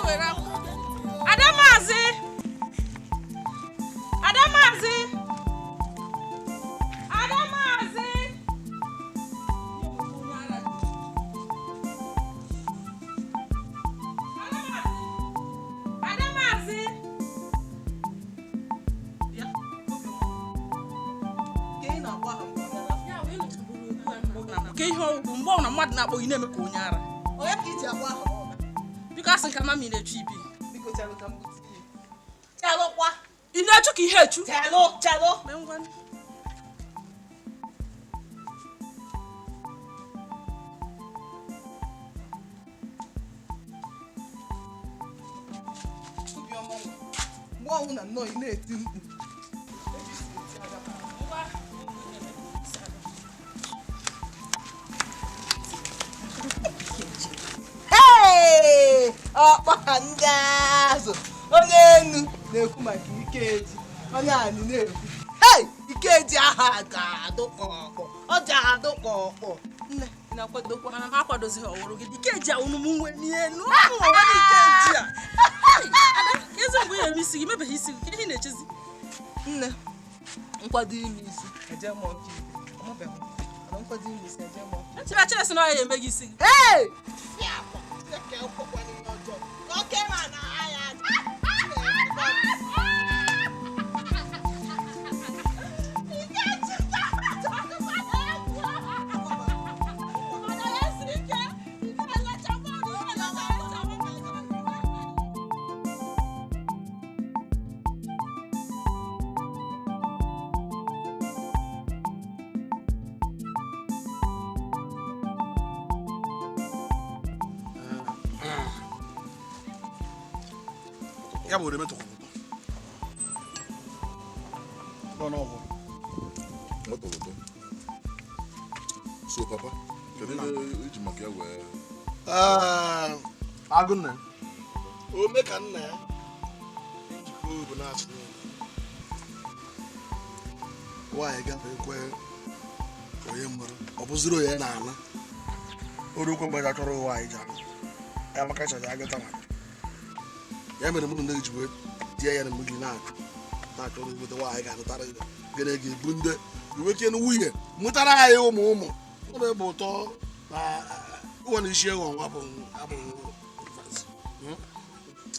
were Adamazi! Adamazi! Adamazi! Adamazi! Ke ihe ọgwụ mgbe ọ na mmadụ na-akpọ gị na-eme ka onye ara. Onye ka iji agwa ahụ? Biko asị ka mami na-echu ibi. Biko chalụ ka m bute ihe. Chalụkwa. Ị na-echu ka ihe echu? Chalụ, chalụ. Mee ngwa. Obiọma nwa. Mgbe ọnwụ na nnọọ ị na-eti mkpu. Ọkpọka ndị azụ onye enu na-ekwu maka Ikeji, onye anyị na-ekwu hei Ikeji aha ga-adụ kpọkpọ, ọ ga-adụ kpọkpọ. Nne, ị na-akwadokwa? Mana m akwadozighị ọwụrụ gị. Ikeji a unu m nwe n'elu ụmụ nwe Ikeji a. Ada, ka ezi mgbe ị na-eme isi gị, mebeghị isi gị, kedu ihe ị na-echezi? Nne, nkwado ime isi eje m ọka ibe ọmụbeghị m, mana nkwado ime isi eje m ọka. Echela chere sị na ọ ya eme gị isi gị. Hey! Ya bụ oroma tọkwara ụtọ. Nọ n'ọgwụ. Ọ tọrọ ụtọ. So papa, kedu ihe iji maka ya wee? Agụnna. Ome ka nna ya njikọ obu na-asị nwaanyị gafee kwe onye mụrụ ọ bụziri onye na-ana orukwe mgbe ga-achọrọ nwaanyị ji anụ ya maka ịchaja agụta maka ya mere mụ na ji wee tie ya na mgbe gị na-achọ obodo nwaanyị ga-anụtara gị gịnị ga-ebu ndị iweke na nwunye mụtara anyị ụmụ ụmụ ụlọ ebe ụtọ na ụwa na isi ewu nwa bụ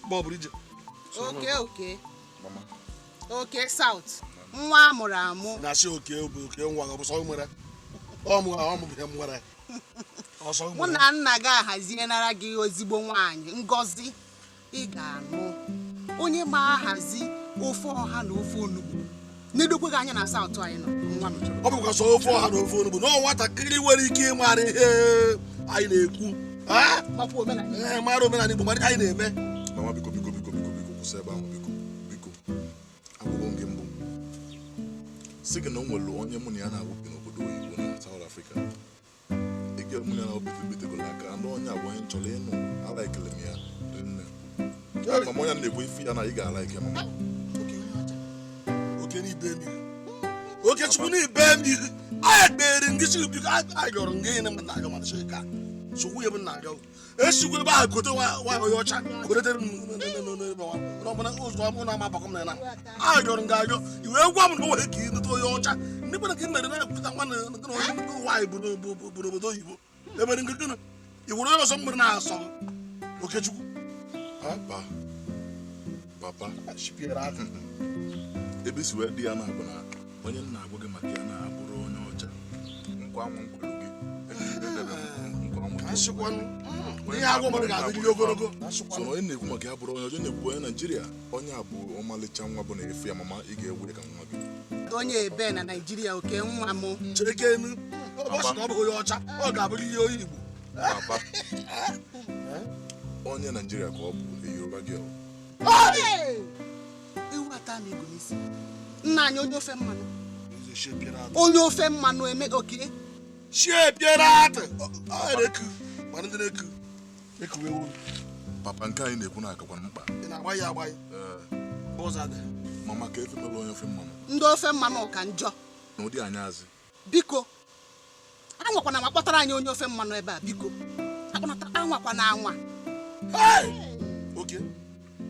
bọbụrụ ije. Oke oke oke South nwa amụrụ amụ na-asị oke bụ oke nwa ọ bụ sọ nwere ọmụ ọmụ bụ ihe m nwere ọsọ mụ na nna gị ahazienara gị ozigbo nwaanyị Ngozi. Ị ga-anụ onye ma ahazi ofe ọha na ofe onugbu na-edokwe gị anya na South anyị nọ nwa m. Ọ bụkwa sọ ofe ọha na ofe onugbu na nwatakịrị nwere ike ịmara ihe anyị na-ekwu mara omenala Igbo mara anyị na-eme. Mama biko biko biko biko biko kwụsị ebe ahụ biko biko agwụgo m gị mbụ sị gị na o nwere onye mụ na ya na-awụbi n'obodo oyibo na South Africa. Ike mụ na ya na-awụbi aka ndị onye abụ onye nchọrọ ịnụ ala ekele m ya nne. Mama onye na-ekwu ife ya na ị ga-ala ike mama. Oke n'ibe m ihu. Oke chukwu n'ibe m ihu. Anyị kpere ndị si biko anyị yọrọ ndị enyi m na-agụ mana sị ka sokwu ya bụ nna agụ. Esikwa ebe ahụ kote nwa onye ọcha kotetere m n'ọbụna ụzọ ọmụ na amabakọ m na ya. Anyị yọrọ nga ayọ i wee gwa m na o nwere ka ịnụta onye ọcha ndị kwere ka ị mere na-ekwuta nwa na onye nwaanyị bụ n'obodo oyibo. Emere nke gịnị? I were onye ọzọ m mere na-asọ Okechukwu. Papa, papa, ebe si wee dị ya na-abụ na onye nna agwa gị maka ya na-abụrụ onye ọcha nkwa anwụ nkwuru gị so na onye na-ekwu maka ya bụrụ onye ọcha na-ekwu onye Naijiria onye a bụ ọmalịcha nwa bụ na-efu ya mama ị ga-ewe ka nwa gị onye ebe na Naijiria oke nwa m chekenu ọ sị na ọ bụ onye ọcha ọ ga-abụrụ ihe onye Igbo. Papa, onye Naijiria ka ọ bụ a Yoruba girl. Ewu ata m ego n'isi nna anyị onye ofe mmanụ onye ofe mmanụ eme oke Papa nke anyị na-ekwu na-akakwa mkpa mama ka efe mere onye ofe mmanụ ndị ofe mmanụ ka njọ na ụdị anyị azị biko anwakwana ma kpọtara anyị onye ofe mmanụ ebe a biko anwakwana anwa. Oke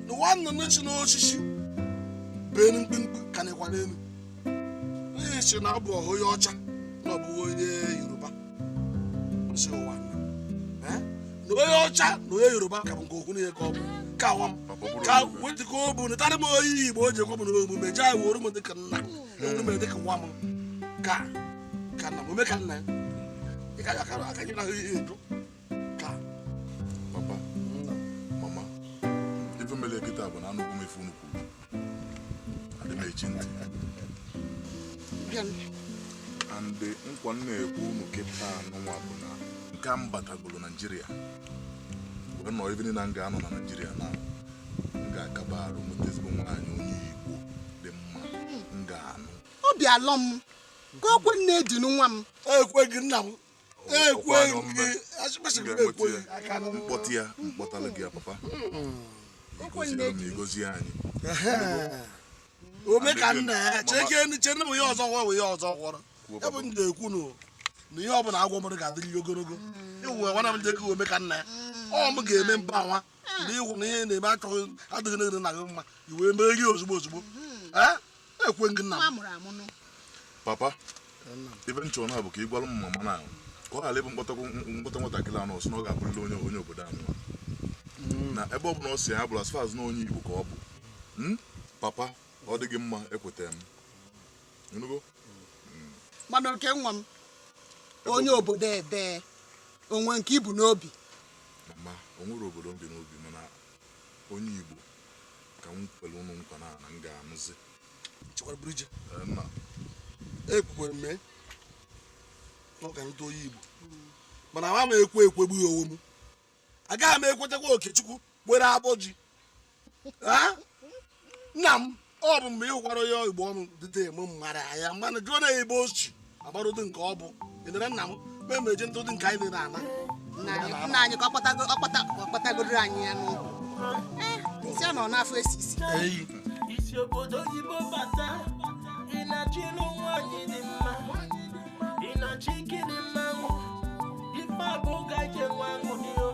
na nwa nnụnụ chi n'osisi bee mkpumkpu ka na-ekwa n'elu n'ihi si na ọ bụ onye ọcha na ọ bụ onye Yoruba nsị ụwa nna na onye ọcha na onye Yoruba ka bụ nke okwu niile ka ọ bụ ka nwa m ka wetukọ obu netara m onye Igbo o ji ekwe m na omume jee wuru m dịka nna omume dịka nwa m ka ka nna m ome ka nna ya ị ka aka aka gị na ihe eju ka Papa, mama, ife mere kịta bụ na anụgo m ife unu kwuru. Adị m echi ntị. And nkwa m na-ekwu unu kịta anụnwa bụ na nke a m batagolo Naijiria wee nọ ebe niile m ga-anọ na Naijiria na m ga-akaba arụ nweta ezigbo nwaanyị onye Igbo dị mma m ga-anụ. Obi alọ m ka okwe nne edinu nwa m. Ekweghị nna m ekweghị asịkpasị M ga-enweta ekweghị ya. aka na Mkpọtụ ya mkpọtala gị ya papa. Okwe nne Ịgọziere m edinu. ịgọzie anyị. Ome ka nna ya cheke che nne m ihe ọzọ gwọrọ ihe ọzọ gwọrọ ya bụ m na-ekwu nụ na ihe ọbụla agwọ mụrụ ga-adịrị ya ogologo ịwụ nwana m jeke ome ka nna ya ọ m ga-eme mba nwa na ịhụ na ihe na-eme achọghị adịghị nne na gị mma i wee merie ozugbo ozugbo ee ekwe gị nna Nwa m mụrụ amụ nụ. Papa, ife m chọrọ na bụ ka ị gwara m mama na ka ọ ghara ịbụ mkpọta nwatakịrị anụ ọsị na ọ ga-abụrịrị onye onye obodo anụ na ebe ọ bụla ọ si ya bụrụ as far as na onye Igbo ka ọ bụ. Papa, ọ dị gị mma ekweta m. Ịnụgo? Mana oke nwa m onye obodo ebe onwe nke ibu n'obi. Mama, o nwere obodo m bi n'obi mana onye Igbo ka m kwere unu nkwa na na m ga-anụzi. Chekwara buru ije. Nna. Ekwukwere m mee na ọ ga nta onye Igbo mana ama m ekwe ekwegbughị onwe m agaghị m ekwetakwa Okechukwu were abọ ji. Nna m ọ bụ mgbe ị hụkwara onye Igbo ọnụ dịte eme mara ya mana jụọ na ebe o si agbarodo nke ọ bụ ịnere nna m mee ma eje ntụdị nke anyị na-ana. Nna anyị ka ọ kpatagoro anyị ya n'ụkwụ. Isi ọ nọ n'afọ esi isi. Isi obodo oyibo bata ị na-achọ ịlụ nwaanyị dị mma ị na-achọ ikiri mmanwụ ife abụ gaje nwa aṅụrị o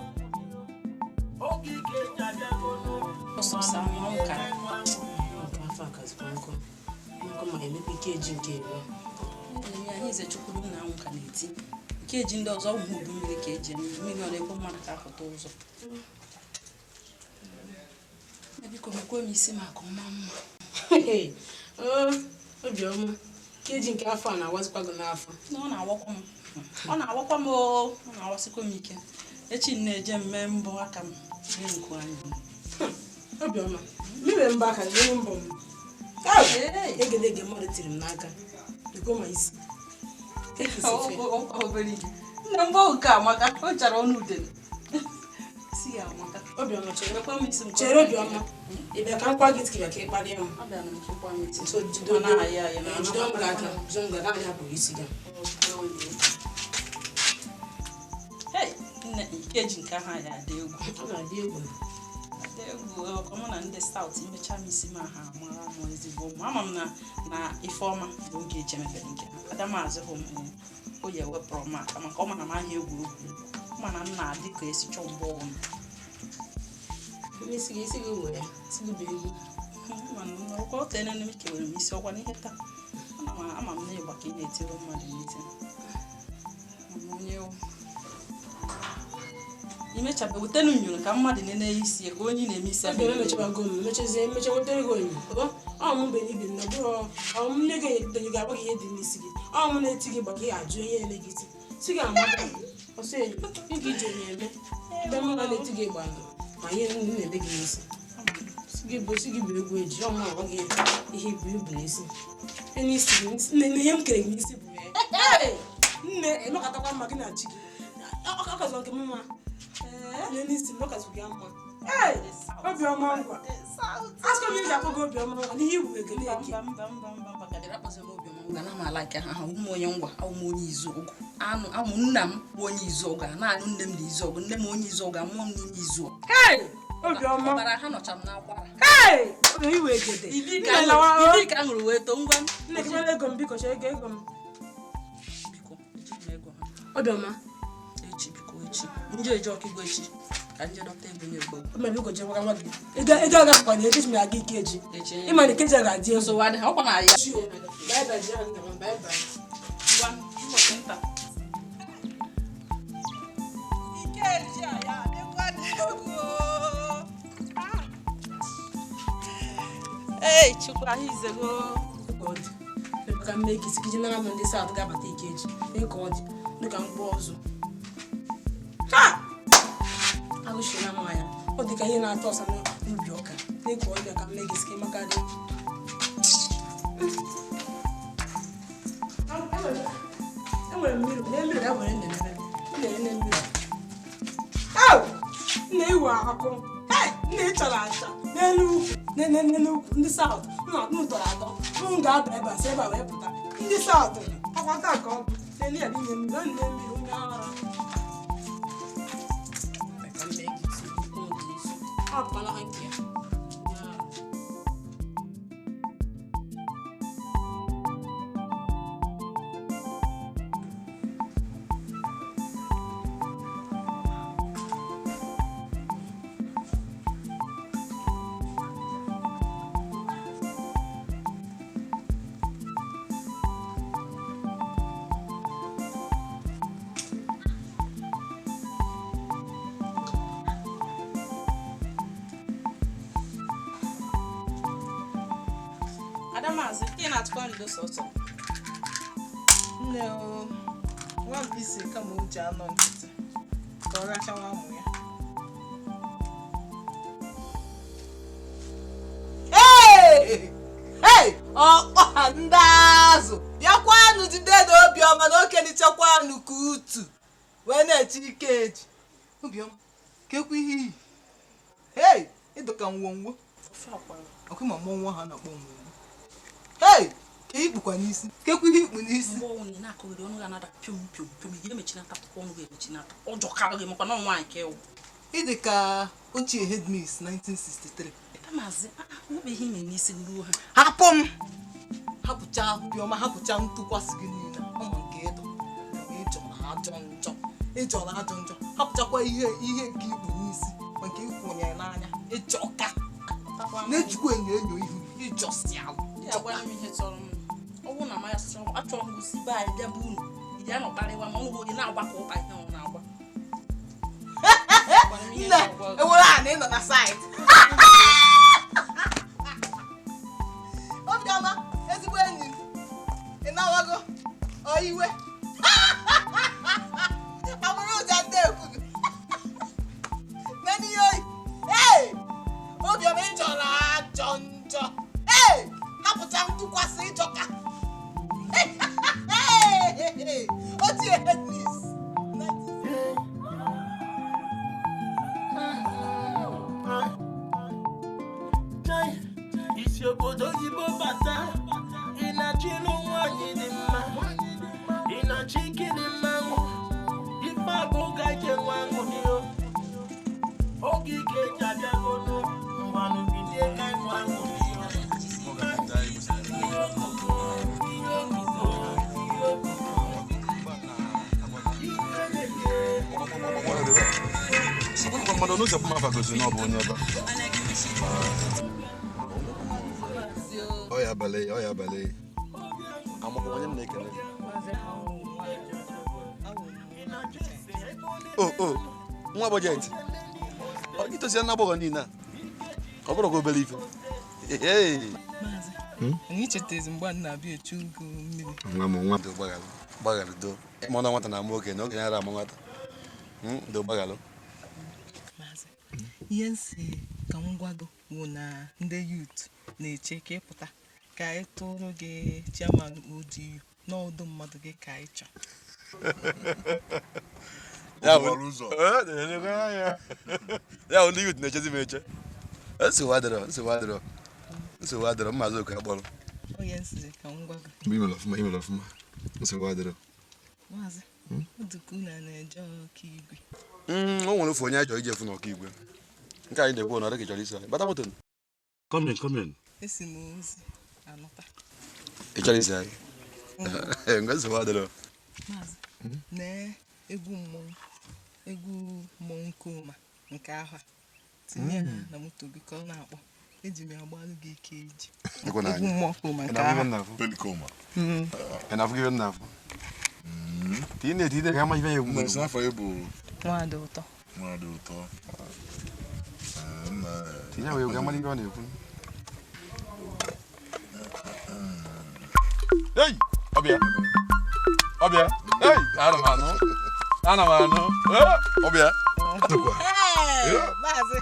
oge ike ji abịagonu. Ọsọsọ ahụ ọ kara. Nke afọ a kazikwa nkụ nkụ ma emekwa ike ji nke ebe. Anyị eze Chukwu na anwụ ka na-eti nke eji ndị ọzọ ụmụ udu mmiri ka eji eme mmiri ọ na-ekwe mmadụ ka apụta ụzọ. Biko mekwe m isi maka ọma mma. Obiọma, nke eji nke afọ a na-awazikwa gị n'afọ. Ọ na-awakwa m ọ na-awakwa m ọ na-awasikwa m ike. Echi m na-eje mme mbọ aka m nku anya. Obiọma, mmebe mbọ aka gị mbọ m. Egedege mmadụ tiri m n'aka. Iko ma isi. Nne mbọ nke amaka o chara ọnụ udele. Si ya amaka. Obiọma chere. Mekwe m isi m. Chere Obiọma. Ị bịa ka m kwa gị tikiri ka ị kparịa m. Abịa m ka ịkwa m isi. So jide Ọ na-ayị ayị na jide m gị aka. Jide m gị aka anyị hapụrụ isi gị. Hey, nne ike ji nke ahụ anyị adị egwu. Ọ ga-adị egwu. Adị egwu ọkọ mụ na ndị stout imecha m isi m aha mara m ezigbo mma. Ama m na na Ifeọma bụ oge eji emebere nke ha. Ada m azụ hụ m o yi ewepụrụ m aka maka ọ ma na m ahịa egwu egwu. Mana m na-adị ka esi chọọ mbọ ọnụ. Isi gị isi gị were isi gị bụ egwu. Mana ọkwa otu enene m kewere m isi ọkwa n'ihe taa. Ama m na ịgba ka ị na-etiri mmadụ n'ite. Onye imechabe wetenu nyoro ka mmadụ nene isi ka onye na-eme isi Obi emechabago m mechazie emecha wetere gị onyinyo. Ọ mụ mgbe ibe m na bụrụ ọ m nne gị enye ga-agwa gị ihe dị n'isi gị. Ọ mụ na-eti gị gba ka ị ajụ ihe na-eme gị isi. Si gị amaka ọsọ enyo ị ga iji onye eme ebe mụ na na-eti gị gba ma ihe na-eme gị n'isi. Si gị bụ egwu eji ọ mụ agwa gị ihe ibu ibu n'isi. N'isi gị na ihe m kere gị n'isi bụ nne emekatakwa mma gị na chi gị. Ọ kazụ nke m mma. N'isi m ọ kazụ gị mma. Obiọma ngwa. Asịkwa m iji akpọ gị Obiọma ngwa n'ihe iwu ekele eke. Mba mba mba mba ka dịrị akpọzi m Obiọma ngwa na m ala nke ha ahụ ụmụ onye ngwa awụ m onye izu ọgụ. Anụ amụ nna m bụ onye izu ọgụ a na-anụ nne m na izu ọgụ nne m onye izu ọgụ amụọ m n'ime izu ọgụ. Obiọma. Ọbara ha nọcha m n'akwara. Obiọma iwu egede. Ibi ka aṅụrụ wee too ngwa. Nne gị mara ego m biko chọọ ego ego m. Biko eji m ego ha. Obiọma. Echi biko echi. Nje eji ọkụ igwe echi. Ka Ka nje dọta ego nye ugbo. Ma biko jekwa nwa gị. Ego agafekwa na ekechi m aga Ikeji. Ịma na Ikeji a ga-adị egwu. Nsogbu adịghị, ọkwa na ya. Bye bye, jee ahụ, bye bye. Ngwa, ụbọchị nta. Ikeji a ya adịkwa n'egwu. Ei, Chukwu ahụ izego. Ka ọ dị. Ka m mee ka isi ka iji nara m ndị South ga-abata Ikeji. Ee, ka ọ dị. Dịka mkpụ ọzọ. Ha! Agụchila m anya. Ọ dị ka ihe na-atọ ọsa n'ubi ọka. Ee, ka ọ dị ka m mee ka isi ka ịmaka dị. Enwere mmiri, na mmiri ya nwere nne nne mmiri. Au! Nne iwe akụ. Hey! Nne ị chọrọ acha n'elu ugwu. N'elu ugwu ndị South. M tọrọ atọ. M ga-aba ebe a si ebe a wee pụta. Ndị South ọkwa taa ka ọ bụ. N'elu ya n'ime mmiri, nne mmiri onye ara. Ka m mee ka isi ukwu m n'isi. Ọ pụtala ha nke ya. Adamazi, ị na-atụkwa ndo sọsọ. Nne o, nwa mkpịsị kama o ji anọ nkịtị ka ọ rachawa amụ ya. Hey! Hey! Ọkpa ndị azụ bịakwanụ jide na Obiọma na okenichekwanụ ka utu wee na-eche Ikeji. Obiọma, kekwa ihe iyi. Hey! Ịdọka ngwongwo. Ọkụ ma mmọnwụ ha na-akpọ ngwongwo. Hey! Ka ikpukwa n'isi. Kekwa ihe ikpu n'isi. Mgbe ọnwụ na na-akụghịrị ọnụ ga-anada pịom pịom pịom ị ga-emechinata akwụkwọ ọnụ ga-emechinata. Ọ jọkara gị makwa na nwaanyị ka ịwụ. Ị dị ka ochie headmiss 1963. Adamazi, nwebe ihe ime n'isi ruo ha. Hapụ m. Hapụcha Obiọma, hapụcha ntụkwasị gị niile. Ụmụ nke ịdọ. Ịjọrọ ajọ njọ. Ịjọrọ ajọ njọ. Hapụchakwa ihe ihe nke ikpu n'isi ma nke ịkwụnyere n'anya. Ịjọka. Na-ejikwa enyo enyo ihu. Ịjọsi alụ. Ya gwara m ihe chọrọ m. Ọ bụrụ na maya sịrị achọrọ m gosi be anyị bịa bụ unu. Ị ya nọkarịwa ma ọnụ gị na-agba ka ụka ihe ọ na-agba. Nne, ewere a na ị nọ na saịtị. Obiọma, ezigbo enyi m. Ị nawago? Ọ iwe? Agbụrụ ụja ndị ekwuru. Nene ihe oyi. Hey! Obiọma, ị jọrọ ajọ njọ. Hey! Hapụcha ntụkwasị ịjọka. Ochie headmiss. Isi obodo oyibo bata, ị na-achọ ịlụ nwaanyị dị mma, ị na-achọ ikiri mmanwụ, ife abụ ga ije nwa aṅụrị o. Oge Ikeji abịagono, ngwanụ bilie ka nwa aṅụrị o. Ihe okoko, ihe okoko, ihe okoko. Ihe na-eye. Mmadụ n'ụzọ bụ mafa gosiri na ọ bụ onye ebe a. Ọ ya abalị, ọ ya abalị. Amakwa onye m na-ekele. O o, nwa bọjetị. Ọ gị tosia na agbọghọ niile a. Ọ bụrụ ka obere ife. Ee. Anyị chetezi mgbe a na-abịa echu ugo mmiri. Nwa m nwa do gbaghalụ. Gbaghalụ do. Ma ọ na nwata na-ama okenye, okenye ara ama nwata. Do gbaghalụ. Maazị, ihe nsị ka m gwa gị wụ na ndị yut na-eche ka ịpụta ka anyị tụrụ gị chairman ODU n'ọdụ mmadụ gị ka anyị chọọ. Ya bụ ya bụ ndị yut na-echezi m eche. Nsogbu adịrọ, nsogbu adịrọ. Nsogbu adịrọ, mmazi oke akpọrọ. Onye nsị ka m gwa gị. Imere ọfụma, imere ọfụma. Nsogbu adịrọ. Maazị, ọ dị ka unu a na-eje ọka igwe. O nwere ofu onye anyị chọrọ ije fụ n'ọka igwe. Nke anyị na-ekwu na ọ dịka ị chọrọ iso anyị. Bata moto. Come in, come in. Esi m ozi anọta. Ị chọrọ iso anyị? Ngwa nsogbu adịrọ. Maazị, nee egwu mmọnwụ, egwu mmọnwụ Koma Nke ahụ tinye na moto gị ka ọ na-akpọ. Eji m ya gbalụ gị ike eji. Egwu mmụọ kwuru maka ahụ. Pelikoma. Ị na-afụ gị na-afụ. Tinye tinye ka ama ife ya egwu. Nna afọ bụ Nwaada ụtọ. Nwaada ụtọ. Tinye wee ga ama ife ọ na-ekwu. Hey, ọbịa. Ọbịa. Hey, ana m anụ. Ana m anụ. Ọbịa. Maazị,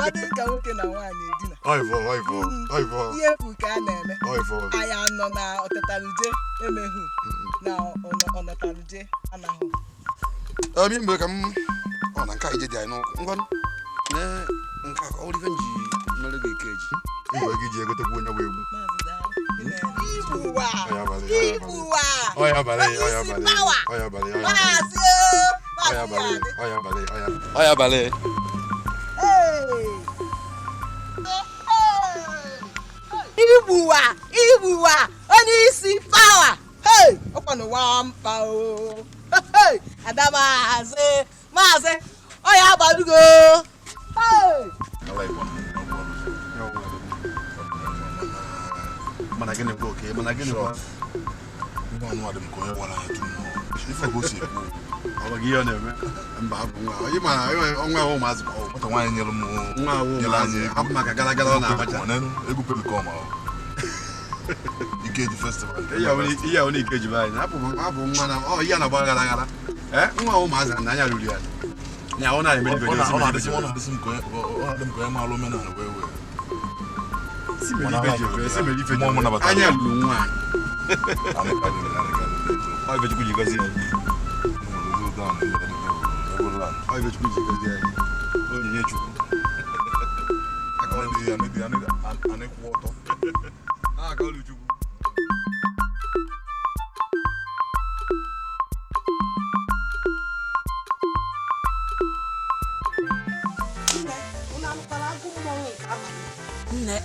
ọ dị ka nwoke na nwaanyị edina. Ọịvọ, ọịvọ, ọịvọ. Ihe efu ka a na-eme. Ọịvọ. Anyị anọ na ọtetaluje emehụ na ọnataluje anahụ. Emi mgbe ka m ọ na nke a ije dị anyị n'ụkwụ. Ngwanụ. Nee nke a ka ọ bụrụ ife m ji mere gị eke eji. Mgbe gị ji egotekwu onye bụ egwu. Maazị daalụ. Igbuwa. Igbuwa. Ọya abalị, ọya abalị. Ọya abalị, ọya abalị. Maazị Ọya abalị, ọya abalị, ọya. Ọya abalị. Igbuwa, igbuwa, onye isi pawa. Hey, ọkwa n'ụwa mkpa o. Hey, Ada maazị, maazị, ọya agbadugo. Hey. Mana gịnị bụ oke? Mana gịnị bụ? Nwa anụ adị m ka onye gwara anyị tụ mmụọ. Ife ka o si ekwu. Ọ bụ gị ihe ọ na-eme? Mba, hapụ nwa. Ị ma nwa ahụ ụmụazị ka ọ bụ. Nwata nwaanyị nyere m Nwa ahụ ụmụazị. Hapụ maka gara gara ọ na-abacha. Egwu pelikọm ahụ. Ikeji festival. Ihe ahụ na Ikeji be anyị. Hapụ nwa na ọ ihe na-agba gara gara. Nwa ahụ ụmụazị na anya ruru ya. Ya ọ na-eme ibe Ọ na-adịsị m ka onye maara omenala wee wee. Anya lụrụ nwaanyị. Ọ ibe Chukwu ji gọzie anyị. Ọ ibe Chukwu ji gọzie anyị. Onyinye Chukwu. Aka ọlụ Chukwu. Nne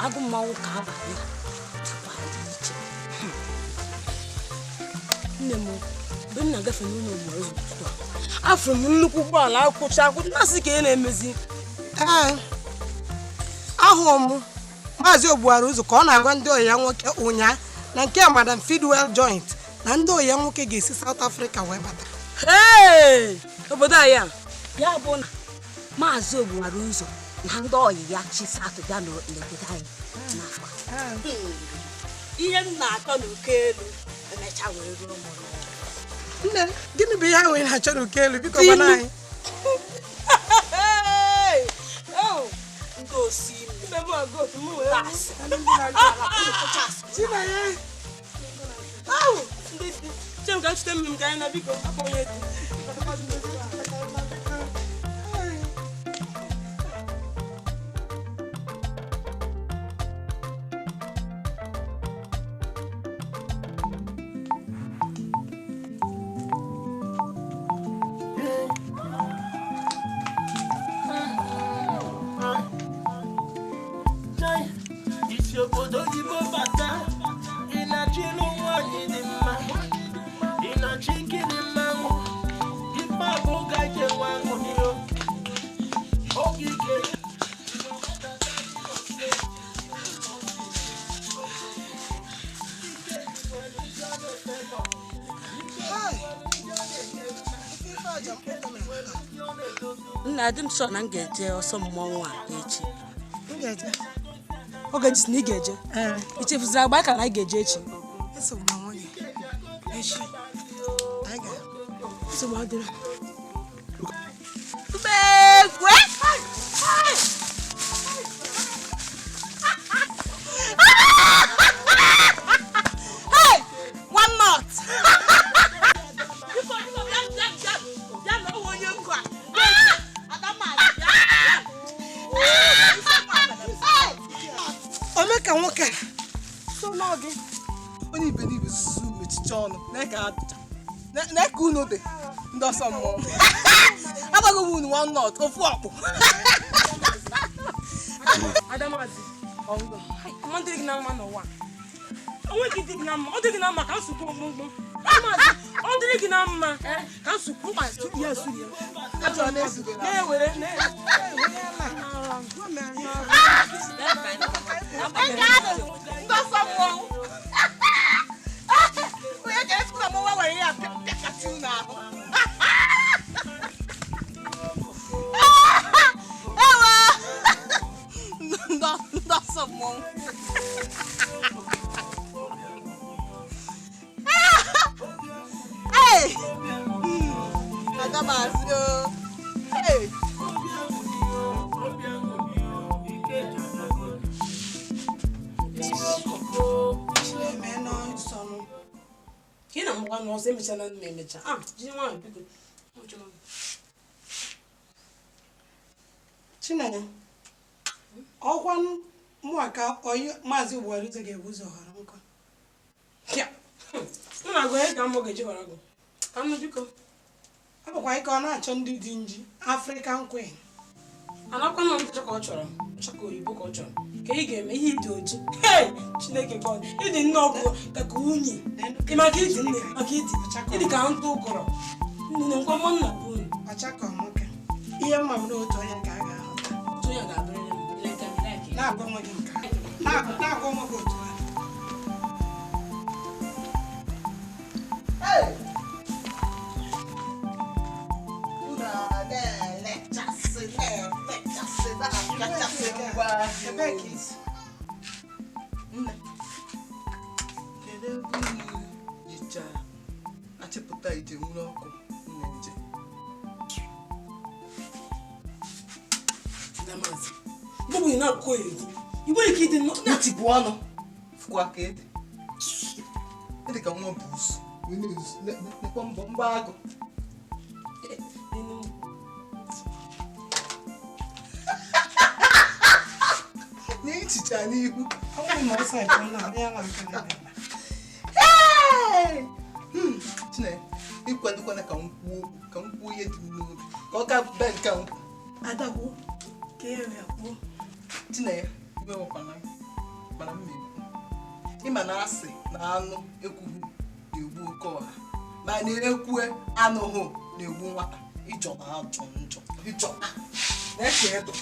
agụ mmanwụ ka abalị a tupu anyị iche. Nne m, mgbe m na-agafe n'ụlọ mgbe ụtụtụ a, afụrụ m nnukwu ụgbọala akwụcha akwụcha na-asị ka ị na-emezi. Ee, ahụrụ m Maazị Ogbuara ụzọ ka ọ na-agwa ndị oyi ya nwoke ụnyaa na nke Madam Fidwell Joint na ndị oyi ya nwoke ga-esi South Africa wee bata. Ee, obodo anyị a. Ya bụ na Maazị Ogbuara ụzọ na ndị oyi ya chi South bịa n'obodo anyị n'afọ a. Ihe m na-achọ n'uko elu emecha wee ruo m n'ọrụ. Nne, gịnị bụ ihe ahụ ị na-achọ n'uko elu? Biko gwana anyị. Ndị osi imi. Chinenye. Chem ka chute mmiri m ka anyị na biko akpọ onye dị. Isi obodo oyibo bata, ị na-achọ ịlụ nwaanyị dị mma, ị na-achọ ikiri mmanwụ, ife a bụ oge anyị ji enwe aṅụrị o. Oge ike. Nna adị m sọ na m ga-eje ọsọ mmọnwụ a echi. M ga-eje. Oge ji si na ị ga-eje. I chefuziri agba aka na anyị ga-eje echi. Esogbu na nwunye. Echi. Anyị ga. Nsogbu adịrọ. Egwe! Hey! One knot. Ome ka nwoke a. So n'oge onye iberibe zuzu mechicha ọnụ na ka unu dị ndị ọsọ mmụọ. Agbaghị m unu one knot ofu ọkpụ. Adamazi, ọma dịrị gị na mma n'ụwa. O nweghị dị gị na mma, ọ dị gị na mma ka nsogbu mkpụmkpụ. Ọ dịrị gị na mma ka nsukwu ya suru ya. Achọrọ na ezugo na. Na-ewere Onye chere tupu na mụnwa were ya pịakasị unu ahụ. Ewa! Ndị ọsọ mmọnwụ. Hey! Aga m asị o. Hey! Ka ị na-amụkwa n'ọsọ emechala m emecha. Ah, jiri nwayọọ biko. Chinenye, ọkwa mụ ka oyi Maazị Ogbuaruzo ga-ebu ụzọ ghọrọ nkọ. M na-agụ onye ka mmụ ga-eji ghọrọ gụ. Ka m biko. Ọ bụkwa ike ọ na-achọ ndị dị nji African Queen. Anakwa na ntacha ka ọ chọrọ, ncha ka oyibo ka ọ chọrọ. Ka ị ga-eme ihe ịdị oji. Hey! Chineke God, ịdị nnọọ ka ka unyi. Ị maka ịdị nne, maka ịdị. Ịdị ka ntụ ụkọrọ. Nne nkwa mma nna bụ unu. Ọcha ka ọmụka. Ihe mma bụ na otu onye ka a ga-ahụta. Otu onye ga-abụrịrị m. Leta m like. Na-agwa onwe gị nke a. Na-agwa onwe gị otu a. Hey! Unu a na-elechasị na-efechasị na-apịachasị ngwa ahịa. Ebee ka i si? Nne, kedu ebe unu jicha achịpụta ije nwere ọkụ nne nje? Maazị, mgbe bụ na-akụkọ ya egwu, i nwere ike ịdị nnọọ Ntị bụ ọnụ, fụkwa ka ede. Ede ka nwa buusu, wee na-ezu, nekwa mbọ mbọ agụ. Nye nchicha n'ihu. Ọ bụrụ na ọsọ ebu na ya na-aka na ebe. Hey! Chineke, ịkwadokwana ka m kwuo ihe dị m n'obi, ka ọ ka bee nke m. Adagwo, ka e wee kwuo. Chineke, iwe nwekwana m, mana m na-ekwu. Ịma na asị na anụ ekwughị na-egbu oke ọha, ma na-ekwu anụghị na-egbu nwata. Ịjọ na ajọ njọ, ịjọ na-eke edo.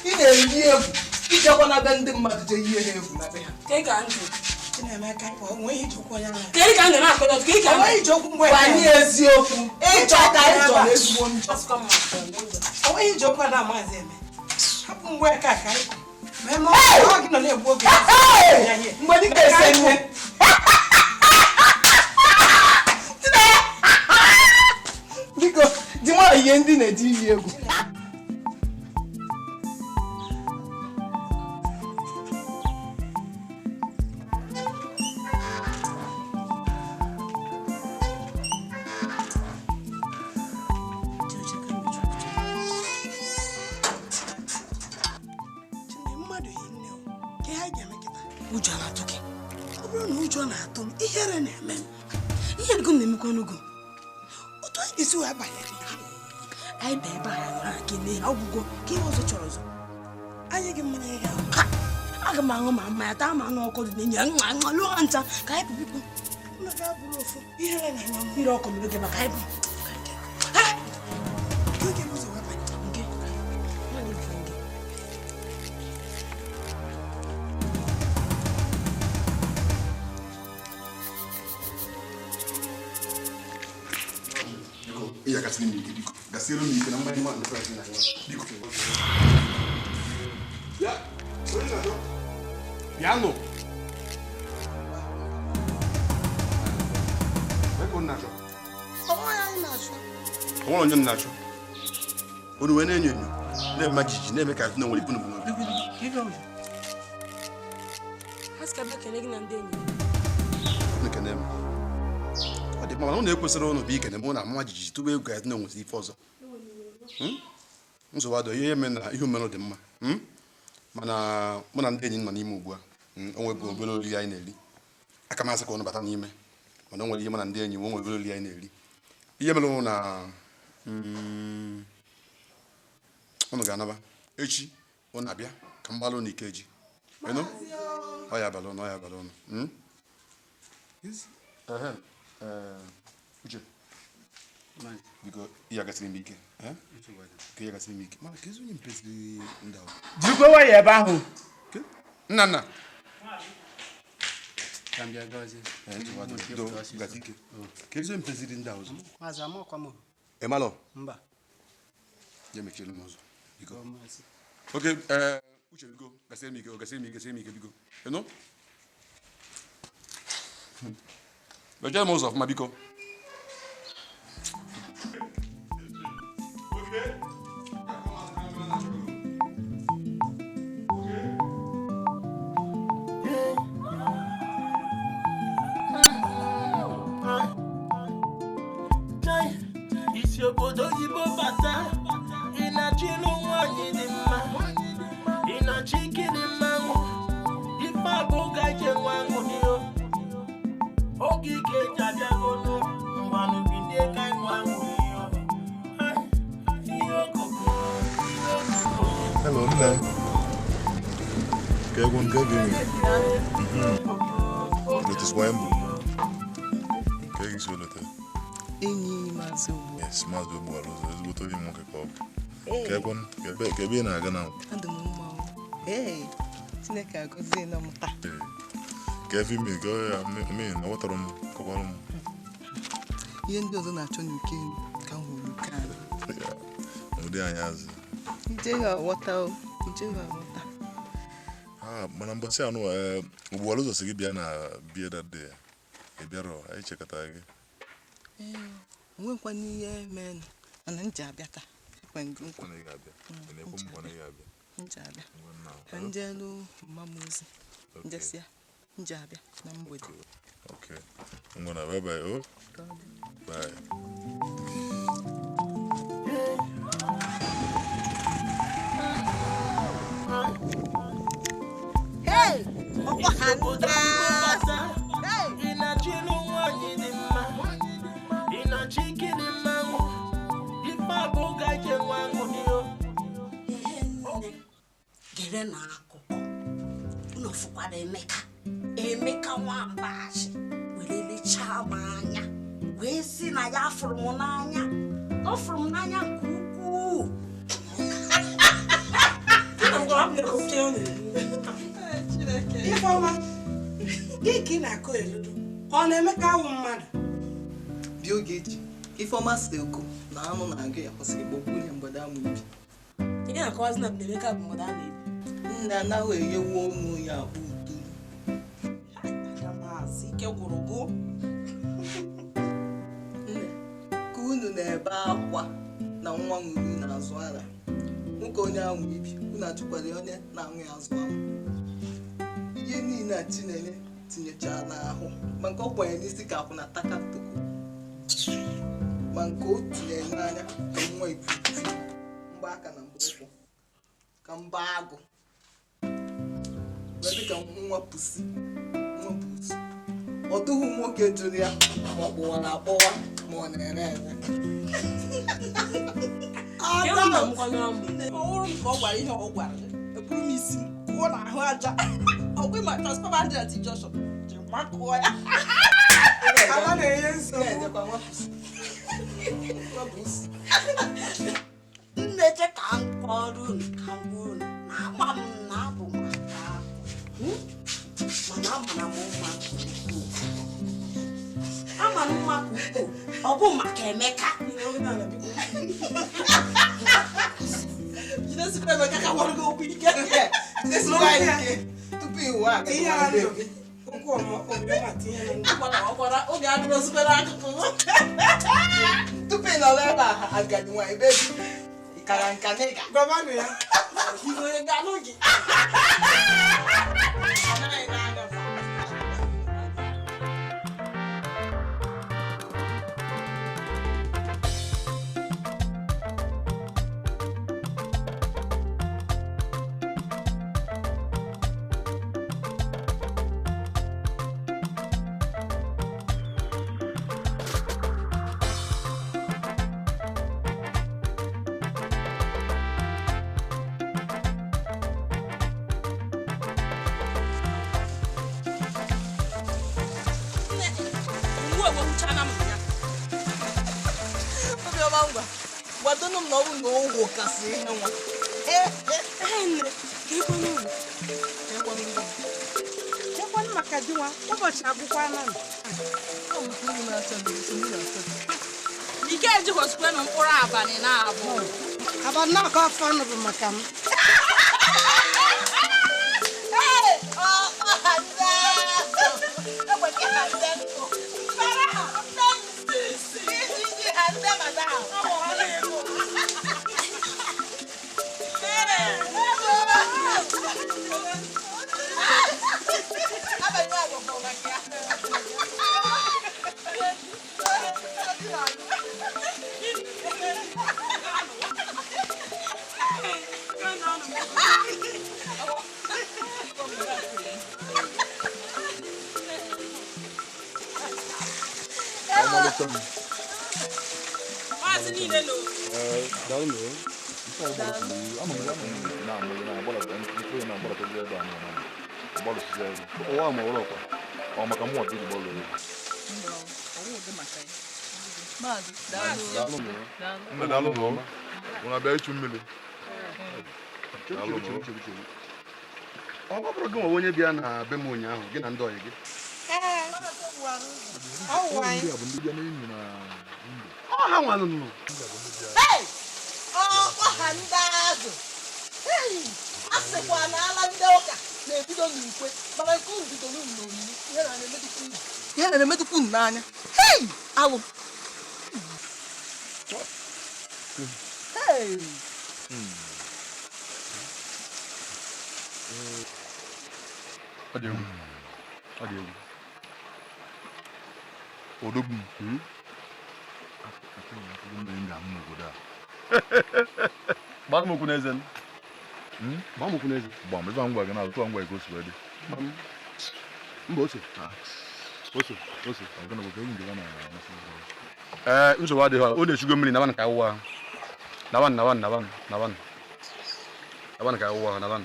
Ị na-eyi egwu, ijekwa na be ndị mmadụ jee yie ha egwu na be ha. Ka ị ka ndụ. Chinemeka, o nweghị iji okwu onye ahụ. Ka ị ka ndụ na-akọdọ, ka ị ka O nweghị iji okwu mgbe Gwanye eziokwu, ịjọ ka ịjọ na ezigbo njọ. O nweghị iji okwu ada Maazị eme. Hapụ mgbe ka ka anyị kwụ. Mee ma ọ gị nọ na-egbu oge. Mgbe dịka ese nne. Biko, di nwanyị ihe ndị na-eji iyi egwu. Chinenye, mmadụ yi nne o. Ka ihe anyị ga-eme kịta. Ụjọ na-atụ gị. Ọ bụrụ na ụjọ na-atụ m, ihere na-eme m. Ihe ego na-emekwa n'ogo. Otu anyị ga-esi wee banye. Anyị bịa ebe a nọrọ kelee ọgwụgwọ ka ihe ọzọ chọrọ ọzọ. Anyị gị mmanya ị ga-aṅụ. Ha! Aga m aṅụ ma mmanya taa ma anụ ọkụ dị na-enye nwa nwa lụọ ha ncha ka anyị pụ biko. Unu ga-abụrụ ofu. Ihere na-eme m. Mmiri ọkụ mere gị maka anyị pụ. Ka oge bụ ụzọ wee banye. Nke nwaanyị bụ nke. Biko, ị ga-agasịrị m ike biko. Gasịrị m ike na mmanya nwa ndị Kraịst na-anyụ. Biko. Bịa, onye na-achọ? Bịanụ. Ebe ka unu na-achọ? Ọ nweghị anyị na-achọ. O nwere onye m na-achọ. Unu wee na-enyo enyo, na-eme jijiji, na-eme ka na nwere ibu n'obi. Ha sị ka bịa kelee gị na ndị enyi. Unu kene m. Ọ dị mma mana unu ekwesịrị unu bụ ikene m na ama jijiji tupu egwu ka na nwesịrị ife ọzọ. Nsogbu adọ ihe mere na ihe omenụ dị mma. Mana mụ na ndị enyi m nọ n'ime ugbu a. O nwebụ obere oriri anyị na-eri. Aka m asị ka unu bata n'ime. Mana o nwere ihe mụ na ndị enyi m, o nwere obere oriri anyị na-eri. Ihe mere unu na unu ga-anaba echi unu abịa ka m gbalụ unu ike ji. Ịnụ? Ọ ya abalị unu, ọ ya abalị unu. Uche. Biko iya gasịrị m ike. Ka iya gasịrị m ike. Mana ka ezi onye mpeziri ndị ahụ. Jirikwa waya ebe ahụ. Nna nna. Ka m bịa gawazie. Gasị ike. Ka ezi onye mpeziri ndị ahụ ụzọ. Maazị amakwa m. Ị malọ? Mba. Ya mechielu m ụzọ. Biko. Oke, Uche biko, gasịrị m ike, gasịrị m ike, gasịrị m ike biko. Ịnụ? Mechie m ụzọ ọfụma biko. Isi obodo oyibo bata, ị na-achọ ịlụ nwaanyị dị mma, ị na-achọ ikiri mmanwụ, ife abụ gaje nwa aṅụrị o. Oge ike ji abịagonu, ngwanụ bilie ka nwa aṅụrị o. Ihe okoko, ihe okoko. Hello, nne. Ka egwu nke gị nwere. Lotus Wembu. Ka egi si welete. Enyi Maazị Ogbu. Yes, Maazị Ogbu ala ụzọ, ezigbote onye nwoke ka ọ bụ. Ka ekwe ka ebe ị na-aga na. Adị m mma. Ee, Chineke agọzie na m taa. Ka efe ime ka ya mee na ghọtara m kọkwara m. Ihe ndị ọzọ na-achọ n'uke ka m hụrụ nke a. Ụdị anyị azụ. Ije ga-aghọta o, ije ga-aghọta. Ah, mana mbọsị anụ Ogbu ala ụzọ si gị bịa na bie that day. Ị bịarọ, anyị chekọtara gị. Ee, onwekwana ihe menụ, mana m ji abịa taa. Ekwe gị nkwa. M ji abịa. Ka m jee lụ mma m ozi. Njesịa, m ji abịa na mgbede. Okay. Ngwana, bye bye. Oh. Bye. Hey! Ọkwa ha nta! Hey! Ị na-achọ ịlụ nwaanyị dị mma, ị na-achọ ikiri mmanwụ, ife abụ gaje nwa aṅụrị o. Nne, gere na akụkọ. Unu fụkwara Emeka. Emeka nwambachi were lechaa m anya wee sị na ya fụrụ m n'anya. Ọ fụrụ m n'anya nke ukwuu. Ifeọma, gị ka ị na-akọ eludu, ọ na-emeka awụ mmadụ? Bịa Ogechi, Ifeọma si oko na anụ na-agụ ya kwụsịrị ịkpọkwu ya mgbada amụ ibi. Ị na-akọwazi na Emeka bụ mgbada amụ ibi. Nne anaghị enyewu ọnụ ya akpụ uto. Maazị ike gwụrụ gụ. Nne, ka unu na-ebe akwa na nwa ṅụrụ n'azụ ara. Nwoke onye ahụ ibi, unu achụkwara onye na-aṅụ ya azụ ahụ. Ihe niile a Chinenye tinyechara n'ahụ, ma nke ọ kwanye n'isi ka akwụna taka toko, ma nke o tinyere n'anya ka nwa ikwikwi, mgba aka na mgba ụkwụ, ka mba agụ, wee dị ka nwa pusi, nwa pusi. Ọ dụghị nwoke jụrụ ya ma ọ kpọwara akpọwa ma ọ na-ere ere. Ọ hụrụ m ka ọ gwara ihe ọ gwara, eburu m isi m kụọ n'ahụ aja. Ọgwụ ma transfọma dị na T-junction ji makụọ ya. Ala na-enye nsogbu. Nne che ka m kọrọ unu ka m gwa unu na ama m na abụ m aka akụ, mana amara m mma nke ukwuu. Amara m mma nke ukwuu, ọ bụ maka Emeka. Jidesikwa Emeka ka gwara gị okwu ike. Jidesikwa ike tupu iwu a Tinye ya na ndụ. Okwu obiọma tinye ya na ndụ. Ọkwara oge adịrọzikwa n'akụkụ. Tupu ị nọrọ ebe a agadi nwaanyị bebi kara nka n'ịga. Gwabanụ ya. Onye ga-anụ gị. Ekwuchana m ya. Obiọma ngwa gwadonu m na ọ bụ na ọgwụ kasị ihe nwa. Nne, ka ekwenụ maka di nwa ụbọchị agwụkwana m. Ike ejikọsikwenụ mkpụrụ abalị na-abụ. Abalị na-akọ afọ ọnụ bụ maka m. Ọ bụrụ gị nwe onye bịa na be m ụnyaahụ gị na ndị ọyị gị. Ọ ha nwanụ. Ọha ndị azụ a sịkwa na ala ndị ụka na-ebido n'ukwe mana nke unu bidoro unu n'onyinye ihe na-emedukwu unu n'anya. Hei alụ. Hei. Ọ dị egwu. Ọ dị egwu. Odogwu m. Gbaa m okwu n'eze m. Gbaa m okwu n'eze. Gbaa m ife ngwa gị na atụ ngwa ego si wee dị. Mba ose. Ose, ose. Ee, nsogbu adịghị. Ọ na-echugo mmiri naban ka awụwa. Naban, naban, naban, naban. Naban ka awụwa, naban.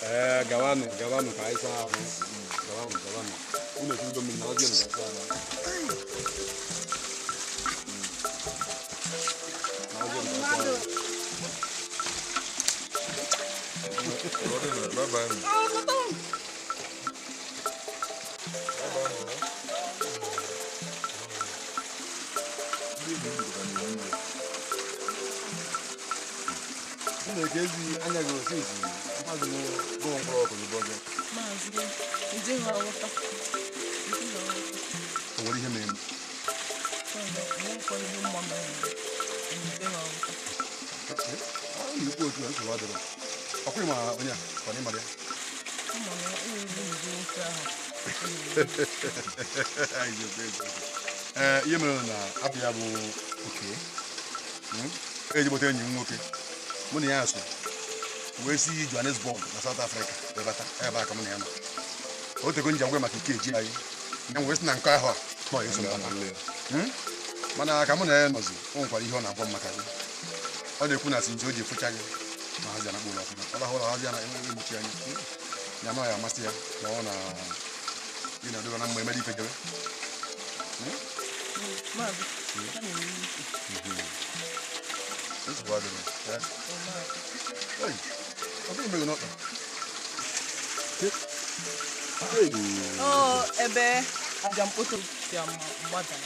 Ee, gawanụ, gawanụ ka anyị saa ahụ. Gawanụ, gawanụ. Unu echugo mmiri nabazienụ ka anyị saa ahụ. Bye-bye. Chineke ezi anya gị osi isi mmadụ gụọ mkpụrụ ọkụ n'ụbọ gị. Maazị, ejighị aghọta. O nwere ihe mere? Ọ na-ekwu otu a nsogbu adịrọ. Ọ kwụghị ma onye a ka ọ na ịmara ya. Ee, ihe mere na afọ ya bụ oke. Ejigbote enyi m nwoke. Mụ na ya so wee si Johannesburg na South Africa wee bata ebe a ka mụ na ya nọ. O tego nji agwa maka ike eji anyị. Ya wee sị na nke ahụ a nọ ya eso mbata. Mana ka mụ na ya nọzi, o nwekwara ihe ọ na-agwa m maka gị. Ọ na-ekwu na sinji o ji efucha gị ma hazi anakpọ ụlọ ọfụma. Ọ lahụ ụlọ hazi ya na egbochi anya. Ya na ọ ya amasị ya ma ọ na gị na-adịba na mma emere ife jebe. Nsogbu adịrọ. Ọ bụghị mmiri n'ọkpa. Ebe aja mkpoto si mgbada.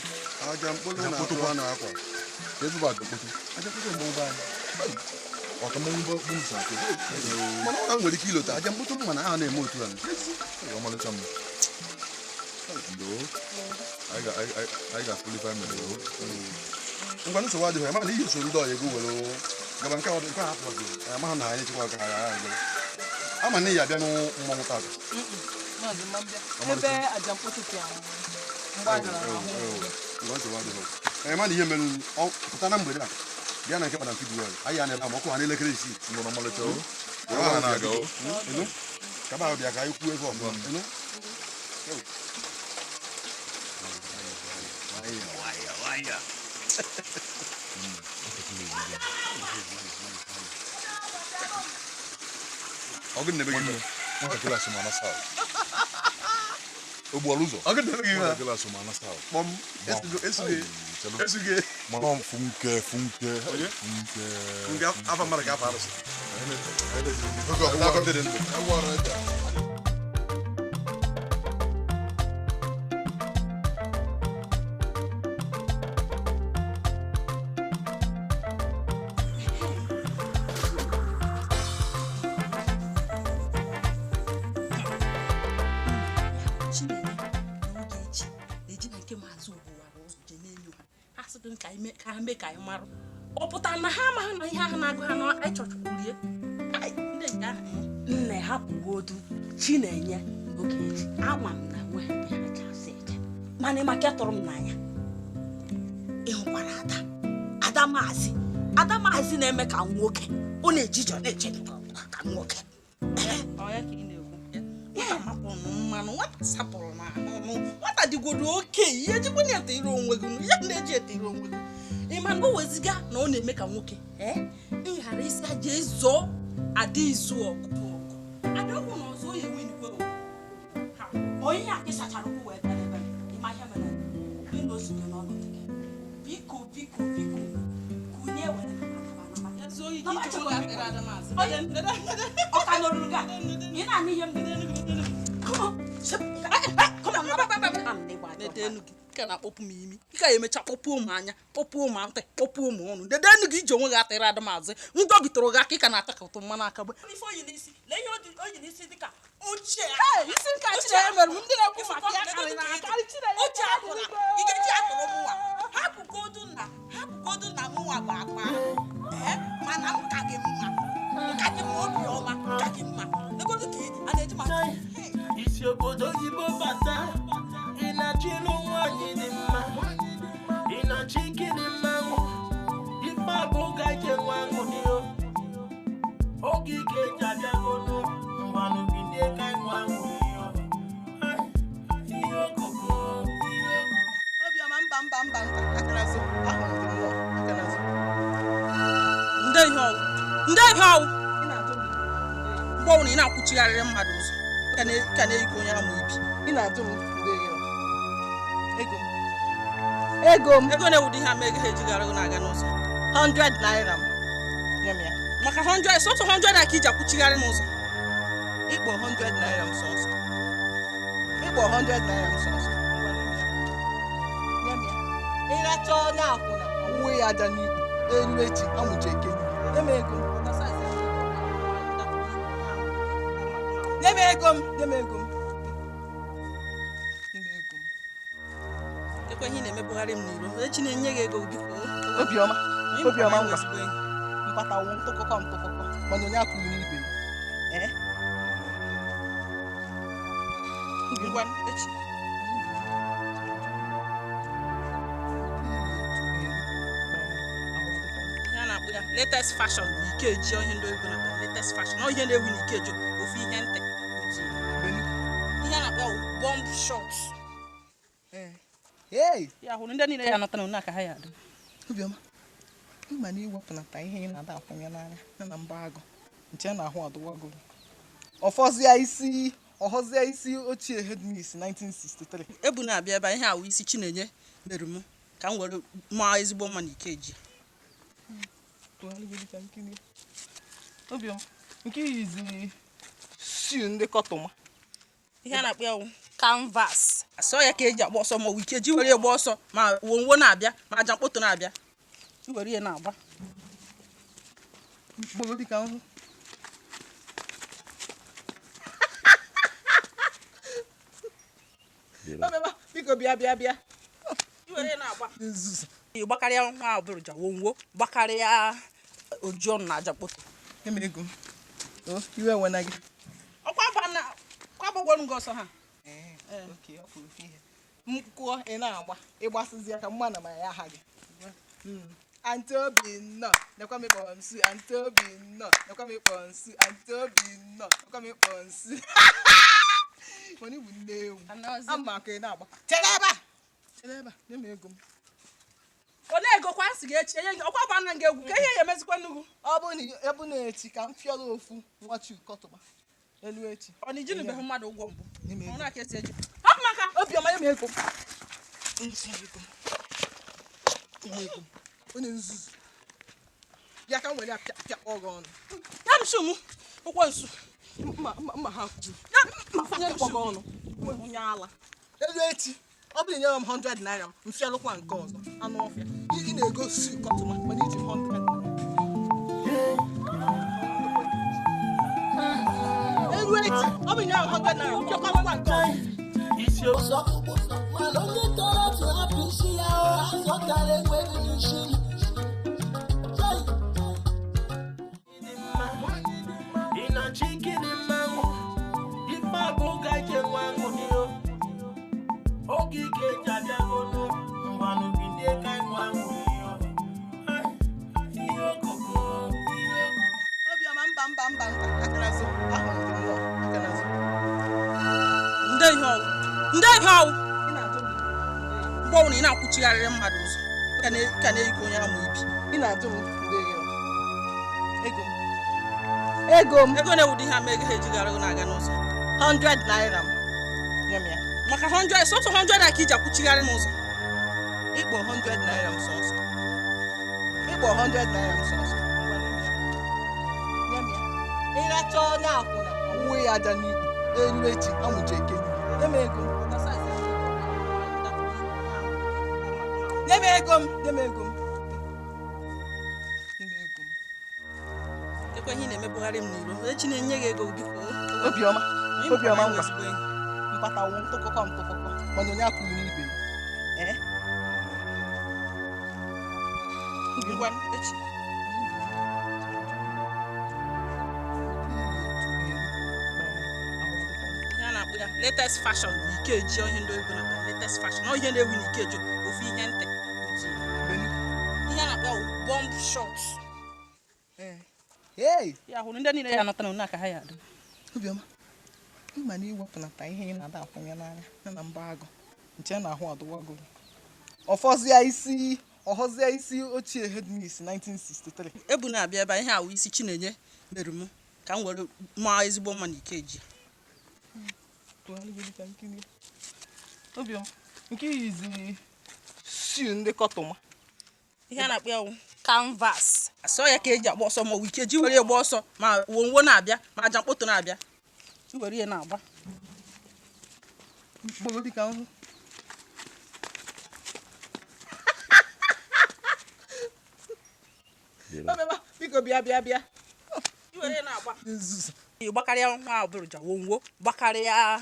Aja mkpoto na-atụ anụ akwa. Ebe bụ aja mkpoto? Aja mkpoto mgbe ụba anyị. Ọka mmanwụ bụ msa ake. Mana ọ nwere ike ilota aja mkpoto mana aha na-eme otu a. Ọmalịcha m. Ndoo. Anyị ga-afụli ife mere o. Ngwa nsogbu adịghị mana ihe usoro ndị ọya ego were gaba nke ọ nke a hapụrụ amaghị na anyị echekwa ka ha agha ama na ị ya abịa n'mmọnwụ tata. Ebe aja mkpoto si mgbada Ee, mana ihe mere ọ pụta na mgbede a bịa na nke Madam Fidwell anyị ya na-ebe a ma ọkụ ha n'elekere 6. Ngwa ọmalịcha o. Were ha na-aga o. Enu ka ba bịa ka anyị kwuo ebe ọfụma. Enu. Nwayọ, nwayọ. Ọ gịnị na-eme gị? Nwatakịrị asị m ana South. Ogbuọla ụzọ. Ọ gị dere gị ihe a? Glaasị ma na South. Kpọm. Esugo esugo. Esugo. Mana m funke funke. Onye? Funke. Funke afa mmadụ ka afa arụsị. Oge Ọpụta akọ ndị dị ndụ. Ewara ede. Chinenye na Ogechi na-eji na nke maazị Ogbuwara ụzọ jee n'enyo ha ha sịdị ka anyị mee- ka ha mee ka anyị marụ ọ pụtara na ha amaghị na ihe ahụ na-agụ ha na anyị chọchukwurie Ai, ndị nke ahụ Nne hapụgodu Chinenye na Ogechi ama m na nwe ha ebe ha ji asị eje mana ịma nke tụrụ m n'anya ị hụkwara ada ada maazị ada maazị na-eme ka nwoke ọ na-ejijọ na-eche ka nwoke. Ọ ya ka ị na-ekwu nwata mapụrụ mmanụ nwata sapụrụ n'ahụ nwata dịgodo oke ihe jikwa na-ete ire onwe gị nụ, ya na-eji ete ire onwe gị ị ma na o weziga na ọ na-eme ka nwoke ee ị ghara isi aja ezo ada izu ọgụ adaokwu na ọzọ oyi enwe o. Ha, onye a ịsachara ụkwụ wee bịa n'ebe m ịma ihe mere ị na ozugbo n'ọnọdụ gị biko biko biko kunye were nabata nabata. Ezi oyi ka iji nwoke atịrị ada maazị. Ọ ka nọrọ gị a? Ị na-anụ ihe m Dede gị ka na-akpọpụ m imi ị ka ya emecha kpọpuo m anya kpọpuo m ntị kpọpuo m ọnụ dede enu gị iji onwe gị atịrị ada maazị ndị obi tụrụ gị aka ị ka na-ata ka ụtụ mmanụ aka gbe ife oyi n'isi lee ihe oyi n'isi dịka ochie isi nke a Chinenye mere m ndị na-ekwu maka ya karịrị akarị Chinenye Ochie akwụna ị ga-eji atụrụ mụnwa hapụgodu na hapụgodu na mụnwa bụ akpa ee mana m ka gị mma m ka gị mma obiọma ka gị mma legodu ka ị dị a na-eji maka Isi obodo oyibo bata, ị na-achọ ịlụ nwaanyị dị mma, ị na-achọ ikiri mmanwụ, ife a bụ oge anyị ji enwe aṅụrị o. Oge ike ji abịagonu, ngwanụ bilie ka anyị nwee aṅụrị o. Ai, ihe okoko, ihe okoko. Obiọma mba mba mba mba aka n'azụ ahụrụ m gị nnọọ aka n'azụ. Ndị ihe ọwụ ndị ihe ọwụ mgbe ọbụla ị na-akwụchigharịrị mmadụ ụzọ ka na-eyikọ onye ahụ ibi Ị na-ajụ m ndị ihe ọ. Ego m. Ego m. Ego na-ewudo ihe ama ego ha ejigara gị na-aga n'ụzọ 100 naira m. Nye m ya. Maka 100 sọsọ 100 na ka iji akwụchigharị n'ụzọ. Ịkpọ 100 naira m sọsọ. Ịkpọ 100 naira m sọsọ. Ngwa, nye m ya. Nye m ya. Ịracha onye akwụna ọwụwa ya aja n'ikwu elu echi anwụcha eke. Nye m ego m. Nye m ego m. Nye m ego m. Nye m ego m. Ekwe ihe ị na-emebugharị m n'iro echi na-enye gị ego biko. Obiọma. Anyị Obiọma maka na ngwa. ezigbo enyi. Mkpatawo ntụkọkọ ntụkọkọ mana onye akụghị n'ibe ya. Ee? Ngwa echi. Ihe a na-akpọ ya latest fashion na Ikeji ihe ndị oyibo na-akpọ latest fashion ọ ihe na-ewu na Ikeji ofu ihe ntị ihe a na-akpọ ya wụ bomb shot. Hey! Ya hụrụ ndị niile ya anọta na one aka ha ya adị. Obiọma, ịma na iwepụnata ihe ị na-ada akwụnye n'anya ya na mba agụ nche na ahụ adụwago ọfọzịa isi ọhọzịa isi ochie headmiss 1963. Ebu na-abịa ebe a, ihe awụ isi Chinenye mere m ka m were maa ezigbo mma na Ikeji. Tụgharịgodi ka nkiri. Obiọma, nke yizi siu ndị kọtụma. Ihe a na-akpọ ya wụ canvas asọ ya ka eji agba ọsọ ma ọ wụ Ikeji were ya gba ọsọ ma wonwo na-abịa ma aja mkpoto na-abịa i were ya na-agba. Gbogodi ka nhụ. Obiọma, biko bịa bịa bịa. I were ya na-agba. Nzuzu. Ị gbakarịa nwa abụrụja wonwo gbakarịa ojiọnụ na aja mkpoto. Nye m ego m. O, iwe ewena gị. Ọkwa agba na ọkwa agbagworo m gị ọsọ ha. Oke, ọ kwuru ihe. M kụọ ị na-agba ịgbasịzi aka mma na ma ya aha gị. Aunty Obi nnọọ, nekwa m ịkpọ nsu. Aunty Obi nnọọ, nekwa m ịkpọ nsu. Aunty Obi nnọọ, nekwa m ịkpọ nsu. Mana ị bụ nne ewu. Ama aka ị na-agba. Chere ebe a! Chere ebe a, nye m ego m. Ọ na-egokwa nsị gị echi enye gị ọkwa bụ ana gị egwu ka ihe ya emezikwa nnukwu. Ọ bụ na echi ka m fịọrọ ofu nwachu kọtụma. Elu echi. Ọ na ijinubeghị mmadụ ụgwọ mbụ? Ọ na-aka esi eji. Hapụ maka Obiọma, nye m ego. Ego. Onye nzuzu. Bịa ka m were ya pịakpọ gị ọnụ. Ya m shu m ụkwụ nsu. Mma ha ji. Ma fa pịakpọ gị ọnụ. Onye ala. Elu echi. Ọ bụrụ nyere m 100 naira m mfịalụkwa nke ọzọ. Anụ ọfịa. Ị na-egosi kọtụma mana iji 100 naira. Elu echi. Ọ bụrụ nyere m 100 naira m mfịakwa nke ọzọ. Isi ọzọ mana onye tọrọ tụ hapụ isi ya azọtara enweghị n'isi. Ị na-achọ ikiri mmanwụ ife abụ gaje nwa aṅụrị oge ike ji abịagonu mgbanụ bilie ka nwa aṅụrị ihe okoko. Obiọma, mba mba mba mba akarazi ahụrụ gị nnọọ akarazi. Ndị ihe ọwụ ndị ihe ọwụ mgbe ọbụla ị na-akwụchigharịrị mmadụ ụzọ ka na-eyikọ onye amụ ibi. Ị na-ajụ m ndị ego ego m ego na-ewudo ihe ama ego ha ejigara na-aga n'ụzọ 100 naira m nye m ya maka 100 sọsọ 100 a ka iji akwụchigharị n'ụzọ. Ịkpọ 100 naira m sọsọ. Ịkpọ 100 naira m sọsọ. Nye m ya. Ịracha onye akwụna ọwụwe ya aja n'ikwu elu echi amụcha eke. Nye m ego. Nye m ego m. Nye m ego m. Nye m ego m. Ekwe ihe na-emebugharị m n'iro. Echi na-enye gị ego biko. Obiọma. Obiọma ngwa. Mpatawu ntụkọkọ ntụkọkọ mana onye akwụghị n'ibe ya. Ngwa echi. Ihe a na-akpọ ya latest fashion na Ikeji, ihe ndị oyibo na-akpọ latest fashion. Ọ ihe na-ewu na Ikeji ofu ihe ntị. Ihe a na-akpọ ya bomb shot. Ya hụrụ ndị niile ya anọta na aka ha ya adị. Obiọma, ịma na iwepụnata ihe ị na-ada akwụnye n'anya ya na mba agụ nche na ahụ adụwago. Ọfọzịa isi ọhọzịa isi ochie headmiss 1963. Ebu na-abịa ebe ihe awụ isi Chinenye mere m ka m were maa ezigbo mma na Ikeji. Obiọma, nke yizi shoe ndị kọtụma. Ihe a na-akpọ ya wụ canvas. Asọ ya ka eji agba ọsọ ma ọ bụ Ikeji were gba ọsọ ma wonwo na-abịa ma aja mkpoto na-abịa. Were ihe na-agba. Biko bịa bịa bịa. Were na-agba. Gbakarịa nwa abụrụja wonwo gbakarịa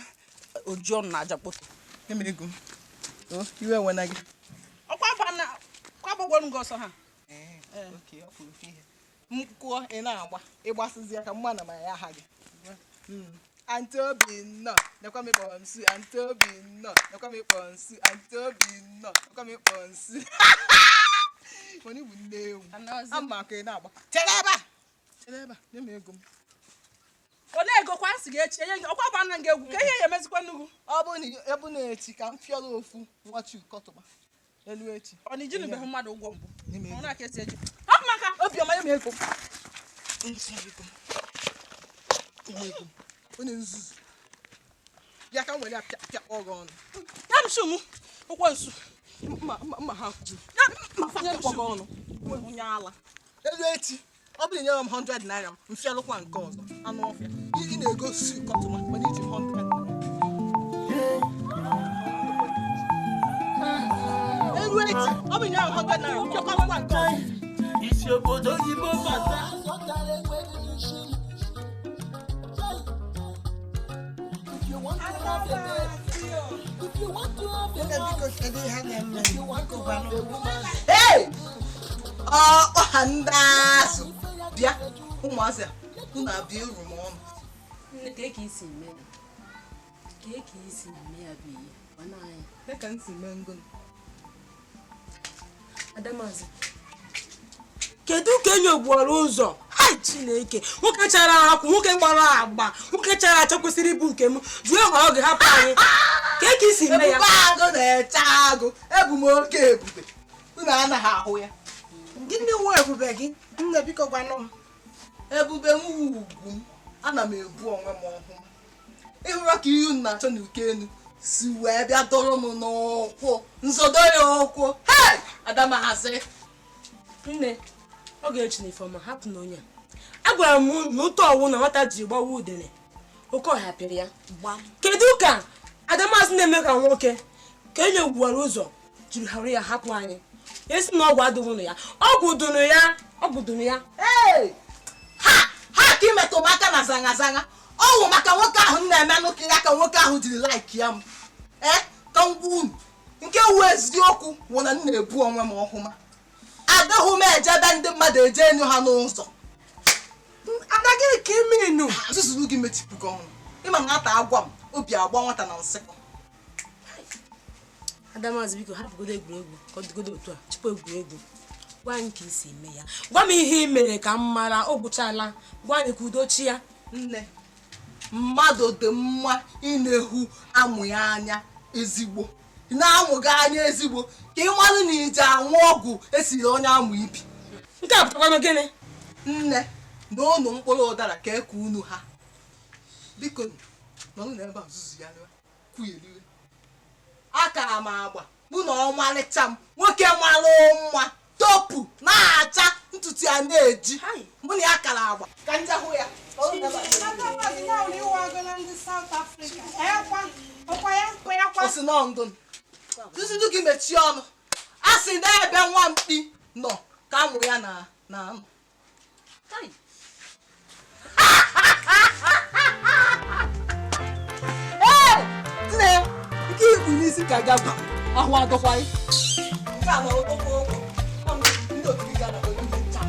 ojiọnụ na aja mkpoto. Nye m ego m. Iwe wena gị. Ọkwa agbagwọrọ m gị ọsọ ha. M kụọ ị na-agba ịgbasịzi aka mma na ma ya aha gị. Aunty Obinna, nekwa m ịkpọ nsu. Aunty Obinna, nekwa m ịkpọ nsu. Aunty Obinna, nekwa m ịkpọ nsu. Mana ịbụ nne ewu. Ama ka ị na-agba. Chere ebe a. Chere ebe a, nye m ego m. Ọ na-egokwa nsị gị echi enye gị ọkwa bụ ana gị egwu ka ihe ya emezikwa nnukwu. Ọ bụ na echi ka m fịọrọ ofu nwachi kọtụma. Elu echi. Ọ na ijinubeghị mmadụ ụgwọ mbụ? Ọ na-aka esi eji. Hapụ maka Obiọma, nye m ego m. Nye m ego m. Onye nzuzu. Bịa ka m were ya pịakpọ gị ọnụ. Ya m shu m ụkwụ nsu. Mma ha ji. Ma fa pịakpọ gị ọnụ. Onye ala. Elu echi. Ọ bụrụ nyere m 100 naira m mfịalụkwa nke ọzọ. Anụ ọfịa. Ị na-egosi kọtụma mana iji 100 naira. Elu echi. Ọ bụrụ nyere m 100 naira m mfịakwa nke ọzọ. Isi obodo oyibo bata. Hey! Ọha ndị azụ bịa ụmụazị a unu abịa eru m ọnụ. Nne, ka isi mee ya? Ka isi mee ya bụ ihe gwana anyị. Ka m si mee ngụnụ. Adamazi, kedu ka enyi ogbuara ụzọ? Hai Chineke, nwoke chara akwụ, nwoke gbara agba, nwoke chara acha kwesịrị ịbụ nke m. Jụọ họrọ gị hapụ anyị. Ka ka isi mee ya? Ebube agụ na-eche agụ, ebu m oke ebube. Unu anaghị ahụ ya. Gịnị nwa ebube gị? Nne biko gwanụ m. Ebube m ugwu m. Ana m ebu onwe m ọhụma. Ịhụra ka ihe unu na-achọ n'uko enu si wee bịa dọrọ m n'ụkwụ nzọdọ ya ụkwụ. Hei! Adamazi. Nne, Ogechi na Ifeọma hapụ na onye a. Agwara m na ụtọ ọwụ na nwata ji gbawa udene. Oke ọhịa pịrị ya. Kedu ka Adamazi na-eme ka nwoke ka enye gwuwara ụzọ jiri ghara ya hapụ anyị? Esi na ọgwụ adịghị nụ ya. Ọgwụ dụnụ ya. Ọgwụ dụnụ ya. Ee! Ha! Ha ka imetụ m aka na zanga zanga. Ọ wụ maka nwoke ahụ m na-eme n'ụka ya ka nwoke ahụ jiri like ya m. Ee, ka m gwa unu nke wu eziokwu wụ na m na-ebu onwe m ọhụma. Adịghị m ejebe ndị mmadụ eje enyo ha n'ụzọ. Ada, gịnị ka ime inu? Zuzuru gị mechipụ gị ọnụ. Ịma nwata agwa m obi agba nwata na nsịkọ. Adamazi, biko hapụgodo egwuregwu ka ọ dịgodo otu a tupu egwuregwu. Gwa anyị ka isi eme ya. Gwa m ihe ị mere ka m mara. O gwụchala. Gwa anyị ka udo chi ya. Nne, mmadụ dị mma ị na-ehu amụ ya anya ezigbo. Ị na-amụ gị anya ezigbo ka ị marụ na ije anwụ ọgwụ esiri onye amụ ibi. Nke a pụtakwanụ gịnị? Nne, na unu mkpụrụ ụdara ka eke unu ha. Biko nọrọ n'ebe a zuzu ya kwuyeriwe. Akara m agba mụ na ọmalịcha m nwoke mara mma topu na-acha ntutu ya na-eji mụ na ya kara agba ka nje hụ ya. Osi nọ ndụ zuzudu gị mechie ọnụ. A sị na ebe nwa mkpi nọ ka amụ ya na anụ. Ee, nne, nke ikpu n'isi ka gaba ahụ adọkwaghị. Nke a nọrọ okwu okwu ndị otu gị gara ihe ncha.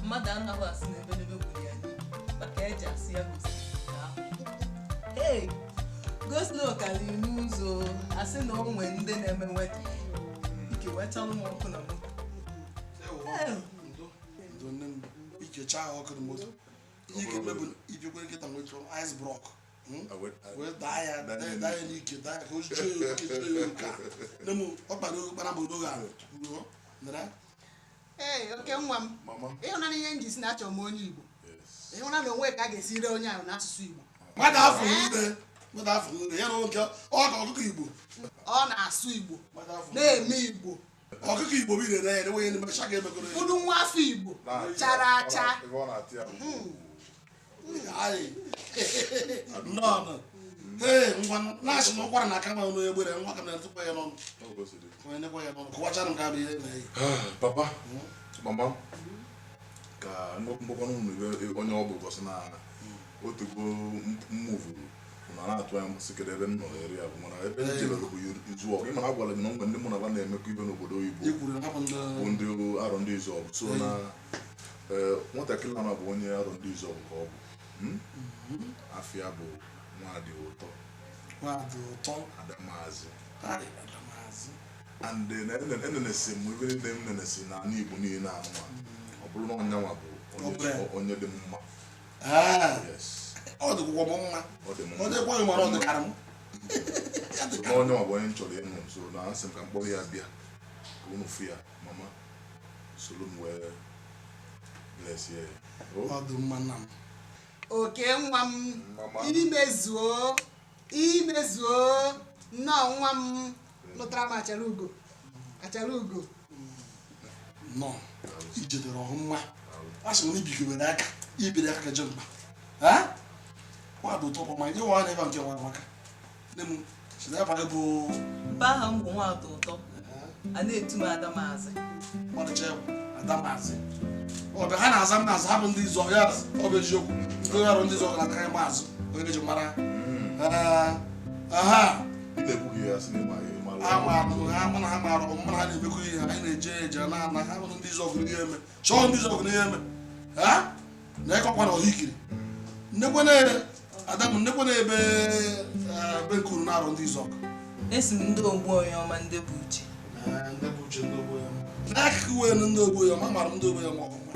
Mmadụ anaghị asị na ebelebe gburu ya n'ike maka eji asị ya gosi ahụ. Gosilo karịrị n'ụzọ asị na o nwee ndị na-eme nweta ike wechalụ m ọkụ na moto. Ike ọkụ na moto. Ike mebu ibikwere nkịta nwetụ ice block. Wee daa ya n'ike daa ya ka o jie ya oke. Nne m ọ kpara okpara bụ oge ahụ ruo nara. Ee, oke nwa m. Ịhụnanya ihe nji si na achọrọ m onye Igbo. Ịhụnanya onwe ka a ga-esi ree onye ahụ n'asụsụ Igbo. Nwata afọ nne ya na nwoke ọ ka ọkụkọ Igbo. Ọ na-asụ Igbo. Na-eme Igbo. Ọkụkọ Igbo bụ ire ya enweghị ndị mecha ga-emegoro ya. Ụdụ nwa afọ Igbo chara acha. Nnọọ. Ee, ngwa na-asị na ụkwara na aka ma ọnụ egbere nwa ka m na-atụkwa ya n'ọnụ. Kọwachara m ka bụ ihe na-eyi. Papa, mama, ka mgbakọ n'ụlọ onye ọ bụ gosi na otugo mmuvuru na na-atụ anya sị kedu ebe m nọ eri ya bụ mana ebe m jebere bụ izu ọgụ. Ịmana agwara gị na mgbe ndị mụ na ba na-emekọ ibe n'obodo oyibo bụ ndị arọ ndị izu ọgụ. So na nwatakịrị ahụ bụ onye arọ ndị izu ọgụ ka ọ bụ. Afịa bụ nwadị ụtọ. Adamazi. And enenesi m ebe niile m nenesi na ala Igbo niile anụma ọ bụrụ na ọnyanwa bụ onye dị mma. Ọ dịkwụkwọ m mma. Ọ dịkwa gị mara ọ dịkara m. Onye nwa bụ onye m chọrọ ịnụ nso na asị m ka m kpọrọ ya bịa ka unu fụ ya. Mama soro m wee bless ya. Ọ dị mma nna m. Oke nwa m, imezuo imezuo nnọọ nwa m lụtara m achara ugo. Achara ugo. Nnọọ ijedere ọhụ mma. A sị m na ibigobere aka ibere aka ka je mkpa. Nwadị ụtọ bụ ma nye nwa na-ebe nke nwa maka nne m si na ebe bụ mba aha m bụ Nwadị Ụtọ. A na-etu m Adamazi. Ọdịcha Adamazi. Ọ bụ ha na-aza m na-aza ha bụ ndị izu ya ọ bụ eziokwu ndị ọrụ ndị izu ọgụ na-akarị maazị onye ji mara. Aha ama ha na ha maara ọmụma na ha na-emekọ ihe anyị na-eje eje na ana ha bụ ndị izu ọgụ n'ihe eme chọọ ndị izu ọgụ n'ihe eme ha na-ekọkwa na ọhikiri nnekwe Adamu nnekwe na-ebe be nkuru na-arụ ndị izu ọgụ. Esi m ndị ogbu onye ọma ndị bụ uche. Ndị bụ uche ndị ogbu onye ọma. N'akụkụ wee ndị ogbu onye ọma amara m ndị ogbu onye ọma ọfụma.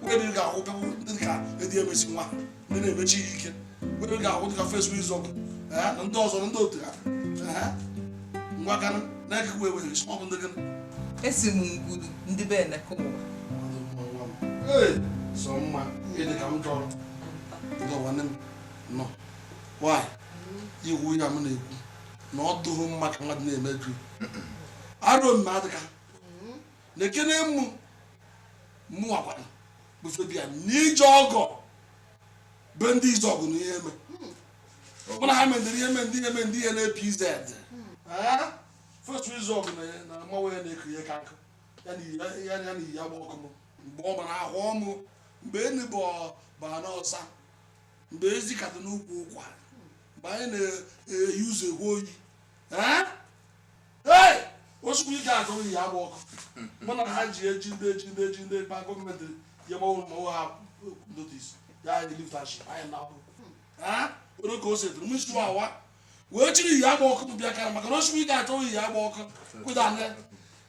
Wee dị ga-ahụ ndị ka edi emesi nwa ndị na-emechi ihe ike. Wee ga-ahụ dị ka fesbuk izu ọgụ na ndị ọzọ ndị otu ha. Ngwa kanụ n'akụkụ wee wee ọ bụ ndị gịnị. Esi m ngwuru ndị be Eneka ụwa. Ee, sọ mma ịdị ka m chọrọ. Ndị ọwa nne m nọ. Nwaanyị, iwu ya m na-ekwu na ọ dụghị mma ka mmadụ na-emeju. Arụ m adịka. Na-ekene mụ mụ akwara bụ Fabian n'ije ọgọ be ndị izu ọgụ na ihe eme. Mụ na ha mendere ihe eme ndị ihe eme ndị ihe na PZ. First izu ọgụ na mmanwụ ya na-eku ihe ka nkụ. Ya na iyi agba ọkụ m. Mgbe ọ mara ahụ ọmụ mgbe enu bụ baa n'ọsa mgbe ezi ka dị n'ukwu ụkwa mgbe anyị na-eyi ụzọ egwu oyi. Ee, osikwu ike atọ iyi agba ọkụ mụ na ha ji eji ndị eji ndị eji ndị gba gọọmenti ya gbanwere ma ha notis ya anyị liftaship anyị na-akwụ onye ka o setụrụ m isi awa wee chiri iyi agba ọkụ m bịa kara maka na osikwu ike atọ iyi agba ọkụ kwụda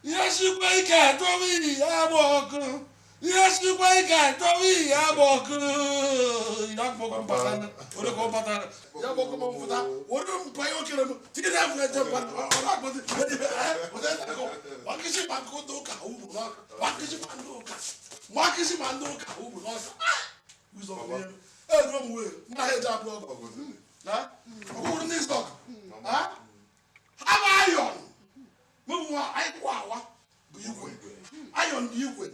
ihe sikwa ike atọ iyi agba ọkụ ihe sikwa ike atọ iyi agba ọkụ ya agba ọkụ mpata onye ka ọ batara ya agba ọkụ mfụta onye mpa ya okere m tinye na afọ eje mpa ọ na-akpọzi makịsị ma ndị ụka ugwu n'ọka makịsị ma ndị ụka makịsị ma ndị ụka ugwu n'ọka ụzọ eruo m wee mụ na ha eje abụọ ọgụ ọgwụrụ ndị zọk ha bụ ayọn mụ bụ nwa anyị kwụ awa bụ igwe ayọn dị igwe.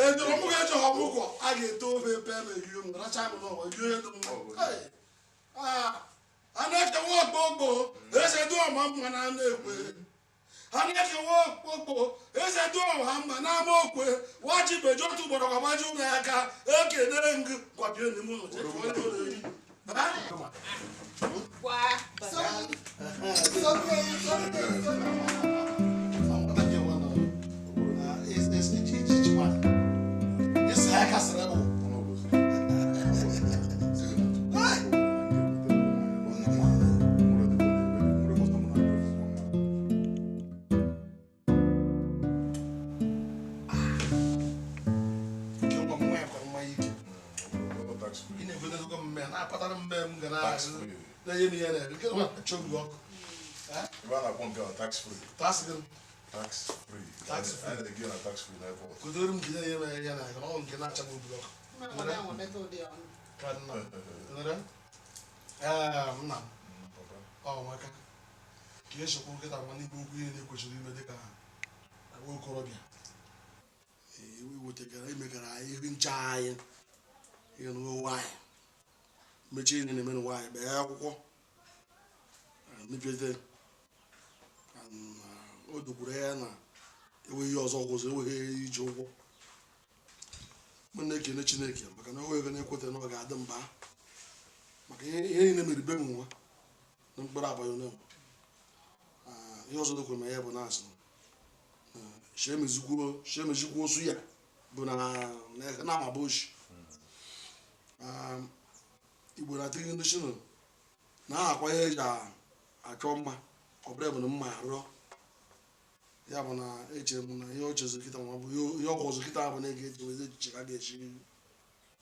Edoro mụ ga-eje ọmụgwọ a ga-eto ofe ebe m eyi m racha m n'ụwa ihe dị m a na-ekewa okpokpo eze dị ọma mma na na-ekwe a na-ekewa okpokpo eze dị ọha mma n'ama okwe waji beji otu ugboro ka gbaji ụlọ ya aka ekene ngụ gwabie n'ime ụlọ ya na-akpatara mbe m ga na-enye m ihe na-ere nke na-achọ obi ọkụ. Ebe a na-akpọ nke a tax free. Tax gị? Tax free. Tax free. A na-ege na tax free na airport. Kodoro m nke na-enye m ihe na ọ nke na-acha m obi ọkụ. Ka nna nere nna m ọ nwaka ka echekwa nkịta nwa n'igbe okwu ihe na-ekwesịrị ime dịka agwa okorobịa iwetegara imegara anyị ihe ncha anyị ihe n'ụwa anyị mechie ihe na-eme n'ụwa anyị bee akwụkwọ mepete o dokwuru ya na enweghị ihe ọzọ gwụzọ enweghị iji ụgwọ. M na-ekele Chineke maka na onwe na-ekweta na ọ ga-adị mba maka ihe niile mere be m nwa na mkpụrụ abalị ole ihe ọzọ dokwuru ma ya bụ na asị shemezikwu osu ya bụ na na-amaba oshi Igbo na-atịghị ndị shinu na akwa ihe eji achọ mma ọ bụrụ bụ na mma arụọ ya bụ na echere m na ihe ochezi kịta ma ọ bụ ihe ọgwụ ọzọ kịta bụ na ị ga-eji wezi echiche ka a ga-eji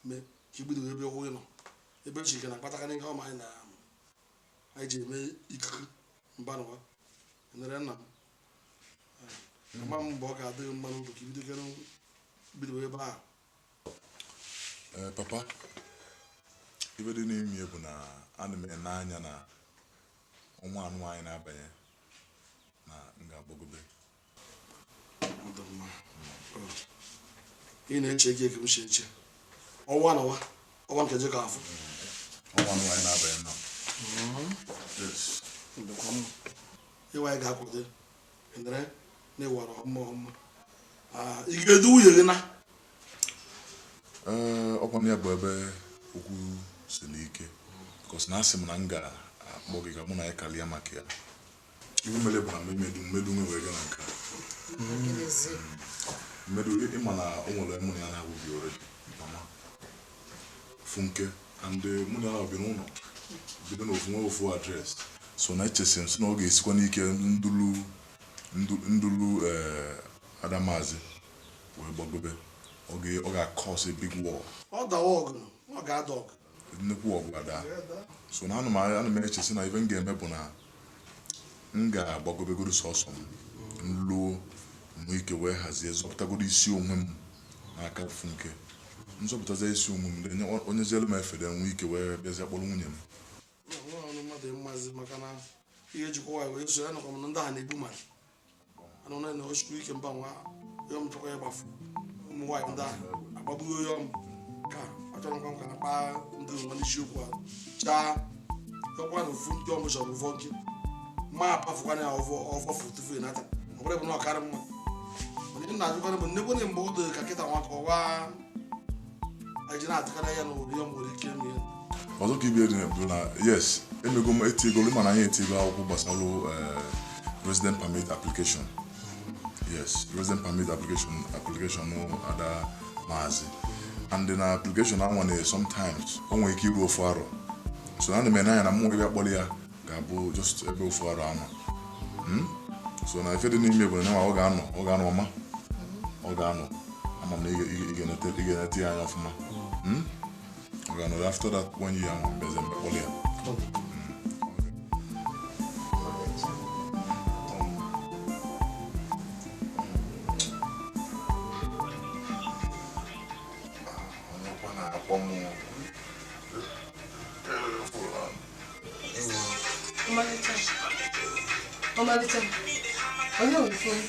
mee ka igbido ebe ọgwụ gị nọ ebe Chike na-akpatakarị ihe ọma anyị na anyị ji eme ikuku mba n'ụwa nere nna m ama m mgbe ọ ga-adịghị mma n'ụlọ ka ibidokere bido ebe ahụ. Papa, ibe dị n'ime bụ na ana m ene anya na ọnwa anụ anyị na-abanye na m ga-agbagobe. Ị na-eche gị eke m si eche ọnwa na ọnwa nke ka afọ ọnwa anụ anyị na-abanye na ịwa anyị ga-akwado nere na ịwara ọma ọma ị ga-edu nwunye gị na ọkwa ya bụ ebe okwu siri ike because na asị m na m ga-akpọ gị ka mụ na ya kalịa maka ya. Iwu mere bụ na mmedu nwe wee gaa na nke mmedu ịma na o nwere mụ na ya na-abụghị already mama Funke and mụ na ya na-abịa n'ụlọ bido n'ofu nwe ofu adreesị so na echesi m sị na ọ ga-esikwa n'ike ndulu Adamazi wee gbagobe ọ ga-akọs a big war. Ọ dawa ọgụ ọ ga-ada ọgụ nnukwu ọgụ ada so na ana m echesi na ife m ga-eme bụ na m ga-agbagobegoro sọsọ m nluo nwee ike wee hazie zọpụtagoro isi onwe m n'aka Funke nzọpụtazie isi onwe m onye zielu m efere nwee ike wee bịazie kpọrọ nwunye m. Mmadụ mmazi maka na ihe jikwa nwaanyị wee so ya nọkwa m na ndị a na-egbu mmadụ anụ na na osikwu ike mba nwa ya m chọkwa ịgbafu ụmụ nwaanyị ndị ahụ agbagbuo ya m ka achọrọ nkwa ka na-akpa ndị nwa n'isiokwu a chaa chọkwa na ofu ndị ọmụ chọrọ ụfọ nke ma apafụkwana ya ọfọfụ tufu ịnata ọ bụrụ bụ na ọkarị mma mana ihe na-ajụkwana bụ nnekwu na mgbe ọ dị ka kịta nwa ka ọwa anyị ji na-atụkarị ya na ụdị ya nwere ike ime ya. Ọzọ ka ibe dị bụ na yes emego m etigolu mana anyị etigo akwụkwọ gbasara resident permit application. Yes, resident permit application ada maazi and na application ahụ na sometimes o nwere ike iru ofu arọ so na eme anya na mmụọ ebe akpọrọ ya ga-abụ just ebe ofu arọ anọ. So na ife dị n'ime bụ na ọ ga-anọ ọma ọ ga-anọ ama m na ị ga-enete ya anya ọfụma. Ọ ga-anọ after that 1 year ahụ mbeze mgbe kpọrọ ya. Ọmalịcha, onye nwe phone?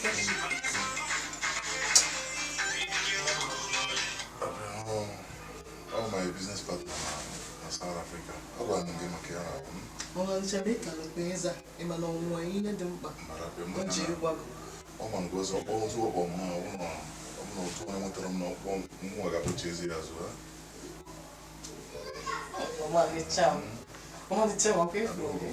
Oh, my business partner na South Africa. Ọ gwara m gị maka ya na Ọmalịcha bụ ịkara ịza ịma na ọnwụnwa ihe dị mkpa o ji ịgwa gị. Ọ ma ngozi ọkpọ otu ọkpọ m na ọ bụ na otu onye nwetara m na ọkpọ nwa ga-abụchi ezi ya azụ ha. Ọmalịcha, ọmalịcha makwa efu gị.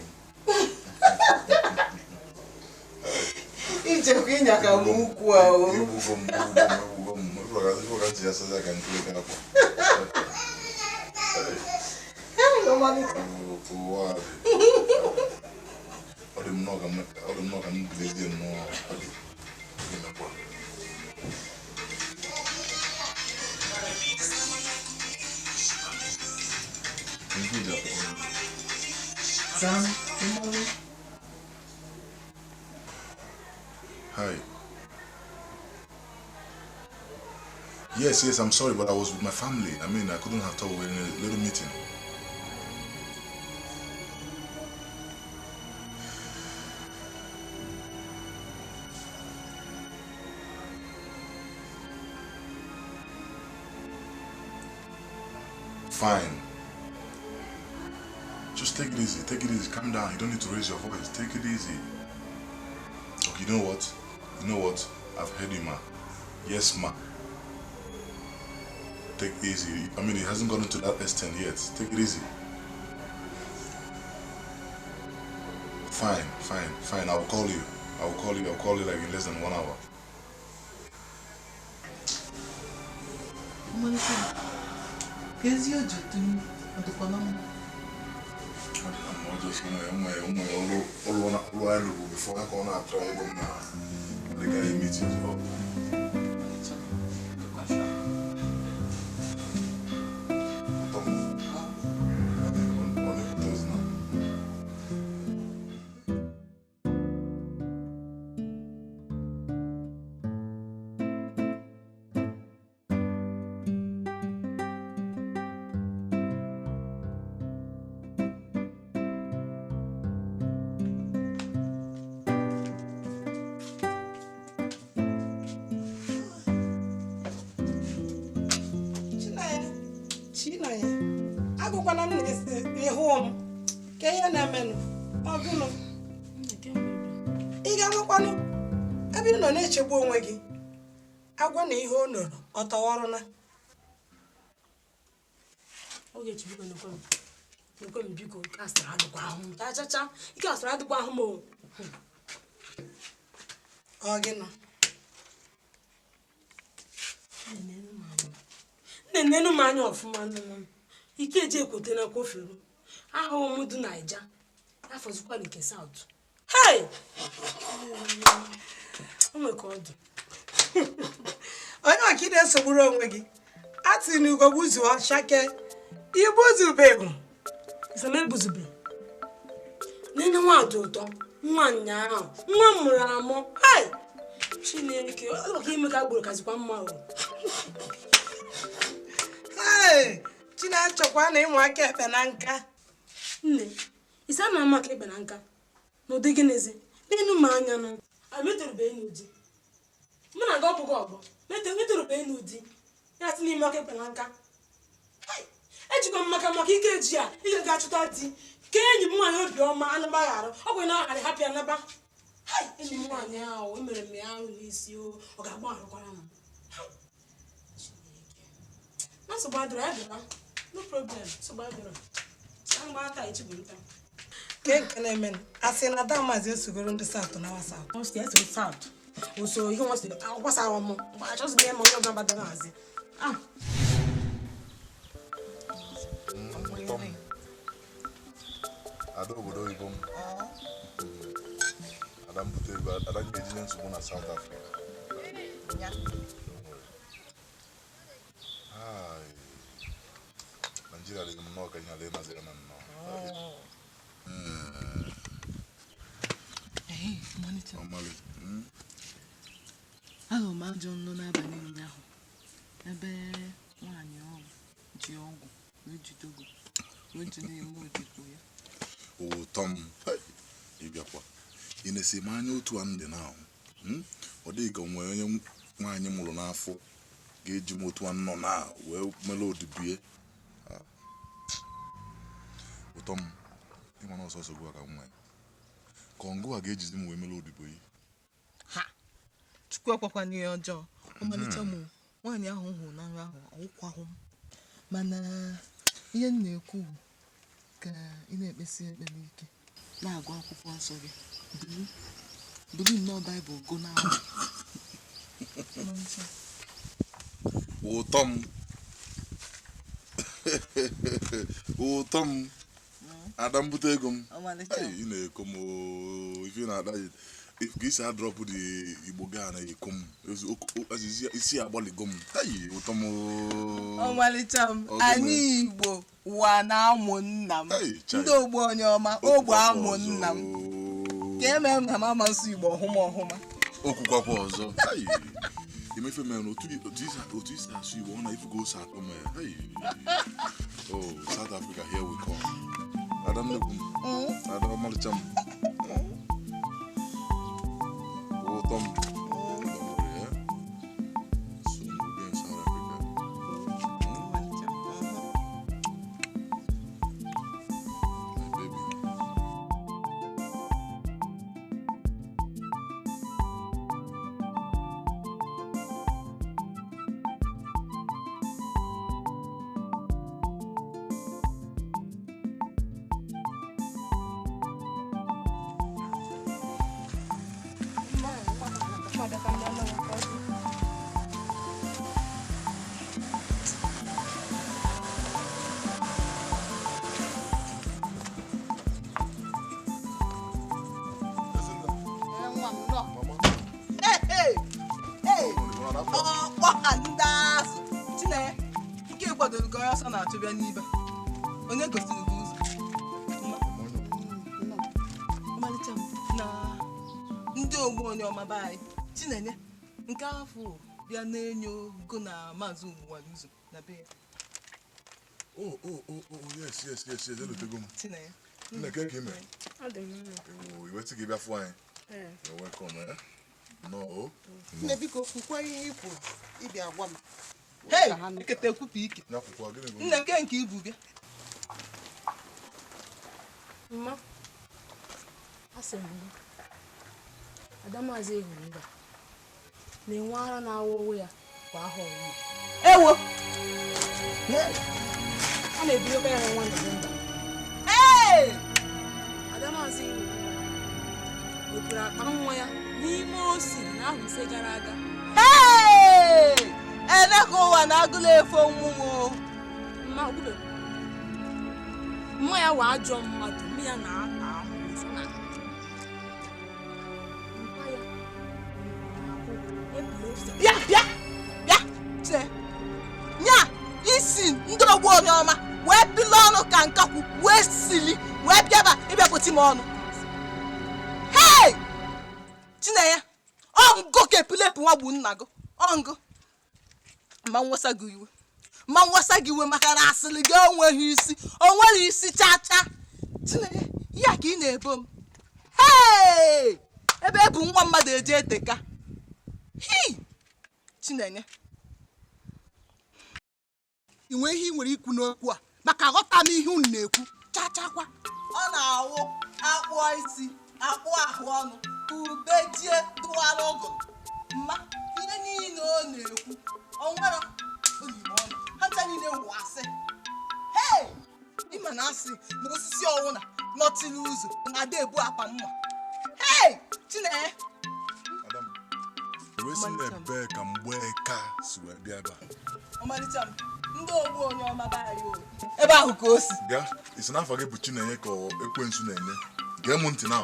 Ijekwa ịnyaka m ukwu ahụ. Egbugo m, egbugo m, egbugo m. Ịfụrụ ka ntị ya sazi aka nkiri ka akwa. Ụwa dị. Ọ dị m nnọọ ka m bilizie nnọọ. Ọ dị emekwa. Sam, ịmalụ. Hi. Yes, yes, I'm sorry, but I was with my family. I mean, I couldn't have talked. We were in a little meeting. Fine. Just take it easy. Take it easy. Calm down. You don't need to raise your voice. Take it easy. Okay, you know what? You know what? I've heard you, ma. Yes, ma. Take it easy. I mean, it hasn't gotten to that extent yet. Take it easy. Fine, fine, fine. I'll call you. I'll call you. I'll call you like in less than 1 hour. Kezi ojutu ọdụkwa na mma. I'm just gonna before I go on try them now. The guy meet you up. Agụkwana m na-esi ịhụ m ka ihe na-emenụ ọgụnụ ị ga-anụkwanụ ebe ị nọ na-echegbu onwe gị agwa na ihe o nọrọ ọ tọwọrụna. Ogechi biko nekwe m biko ike asịrị adịkwa ahụ m chachacha ike asịrị adịkwa ahụ m o. Ọ gị nọ na-enenu m anya ọfụma nụnụ ike eji ekwute na kofuru ahụ m dị Naija afọzikwa nke South. Hey! O nwere ka ọ dị. Onye ọka ị na-esogburu onwe gị atị na ugo gbuzuo shake igbuzubeghị. Isam egbuzube nene nwa dị ụtọ nwa nyaahụ nwa m mụrụ amụ. Hey! Chineke ọ maka ime ka agboro kazikwa mma o. Hey! Chinachọkwa na ịmụ aka ekpe na nka. Nne, isi a na-ama aka ekpe na nka n'ụdị gịnịzi n'elu m anya nụ emeterubeghị n'ụdị mụ na gị ọ bụghị ọgbọ meterubeghị n'ụdị ya sị n'ime aka ekpe na nka. Ejikwa m maka ike eji a ike ga-achụta di ka enyi m nwaanyị obiọma anabagharụ ọ bụ na ọ ghara hapụ ya naba. Enyi m nwaanyị ahụ emere m ya ahụ n'isi o ọ ga-agba arụkwara m. Na nsogbu adịrọ ya bịara. No problem. Nsogbu adịrọ. Mgbe ata echi bụ nta. Ke nke na-emenụ a sị na ada maazị esogoro ndị South na South. Ọ sị eso South. Oso ihe nwa sị agbasara m. Achọghịzi m ịma onye ọbụla gbadara hazi. Ah. Ada obodo oyibo m. Ada mbute ego ada ga-ejinye nsogbu na South Africa. Hi. Nigeria dị m nnọọ ka ihe ala ịnaziri m nnọọ. Ahụrụ m ajọ nnọ n'abalị ụnyaahụ ebe nwaanyị ọgwụ ji ọgwụ wee jidogo wee ji na-eme odibo ya. Ụtọ m ịbịakwa ị na-esi m anya otu a ndị na ahụ ọ dịghị ka nwere onye nwaanyị mụrụ n'afọ ga-eji m otu a nọ na wee mere odibie. Ụtọ m ịma na ọsọsọ gwa ka nwa ya ka ọngụ a ga-ejizi m wee mere odibo yi. Ha! Chukwu ekwekwana ihe ọjọọ. Ọmalịcha m nwaanyị ahụ m hụrụ na nrọ ahụ ọwụkwahụ m mana ihe m na-ekwu ka ị na-ekpesi ekpere ike na-agụ akwụkwọ nsọ gị buru nnọọ Baịbụl gụ n'ahụ. Ụtọ m ụtọ m ada mbute ego m ị na-eko m ife na-ada ka isi adrọpụ dị Igbo gaa na-eko m isi agbaligo m ụtọ m. Ọmalịcha m anyị Igbo Ụwa na-amụ nna m. Ndị ogbu onye ọma, ogbu amụ nna m. Ka eme m na m ama nsụ Igbo ọhụma ọhụma. Okwukwakwa ọzọ. Emefe mere otu isi asụ Igbo ọ na ifugo ose atọ m ya. Oh, South Africa, here we come. Ada nnekwu m. Ada ọmalịcha m. Ụtọ m. Don't worry, eh? Soon we'll be in South Africa. My baby. Onye gosiri gị ụzọ? Ọmalịcha m na ndị ogbu onye ọma be anyị Chinenye nke afọ bịa na-enyo go na Maazị Ogbuwara ụzọ na be ya. Oh, yes. Elotego m. Chinenye. Nne ka ime? Iwe ti gị bịa fụ anyị. You're welcome, eh? No. Nne biko kwukwa ihe i kwuru ịbịa gwa m. Hey, ekete ekwupụ ike. Nne nke nke ibu bịa. Mma, asị m gị, Adamazi hụrụ mba na-enwe ara na-awụ ọwụ ya kwa ahọ ọwụwa. Ewo! A na-ebidokwa ya n'ọnwa Nọvemba. Ee! Adamazi wepụrụ akpa nwa ya n'ime osiri n'ahọ 5 gara aga. Hey! Eleka ụwa na-agụla efe onwunwo. Mma, okwube. Mma ya wa ajọ mmadụ, mma ya na-ata ahụhụ na mpa ya na-akwụ. Bịa bịa bịa Chinenye. Nya isi ndị ogbu onye ọma wee pịla ọnụ ka nkakwu wee sili wee bịaba ịbịakwute m ọnụ. Hey! Chinenye, ọ ngụ ka epulepu nwa gbu nna gị. Ọ ngụ. Ma nwesa gị iwe. Ma nwesa gị iwe maka na asịrị gị onweghị isi, onweghị isi cha cha. Chinenye, ya ka ị na-ebo m. Hey! Ebe ebu nwa mmadụ eje eteka. Hi! Chinenye. I nwee ihe ị nwere ikwu n'okwu a maka aghọta m ihe unu na-ekwu chachakwa. Ọ na-awụ akpụọ isi, akpụ ahụ ọnụ, ubejie tụwara ụgụrụ. Mma, ihe niile ọ na-ekwu, ọ nwere olime ọnụ. Ha ncha niile wụ asị. Hey! Ịma na asị na osisi ọwụna nọtịrị ụzọ na-ada ebu akpa mma. Hey! Chinenye. Adam, wee si n'ebe ka mgbe ka si wee bịa ebe a. Ọmalịcha m, ndị ogbu onye ọma be anyị o. Ebe ahụ ka o si. Bịa, isi n'afọ gị bụ Chinenye ka ekwensu na-enye. Gee m ntị na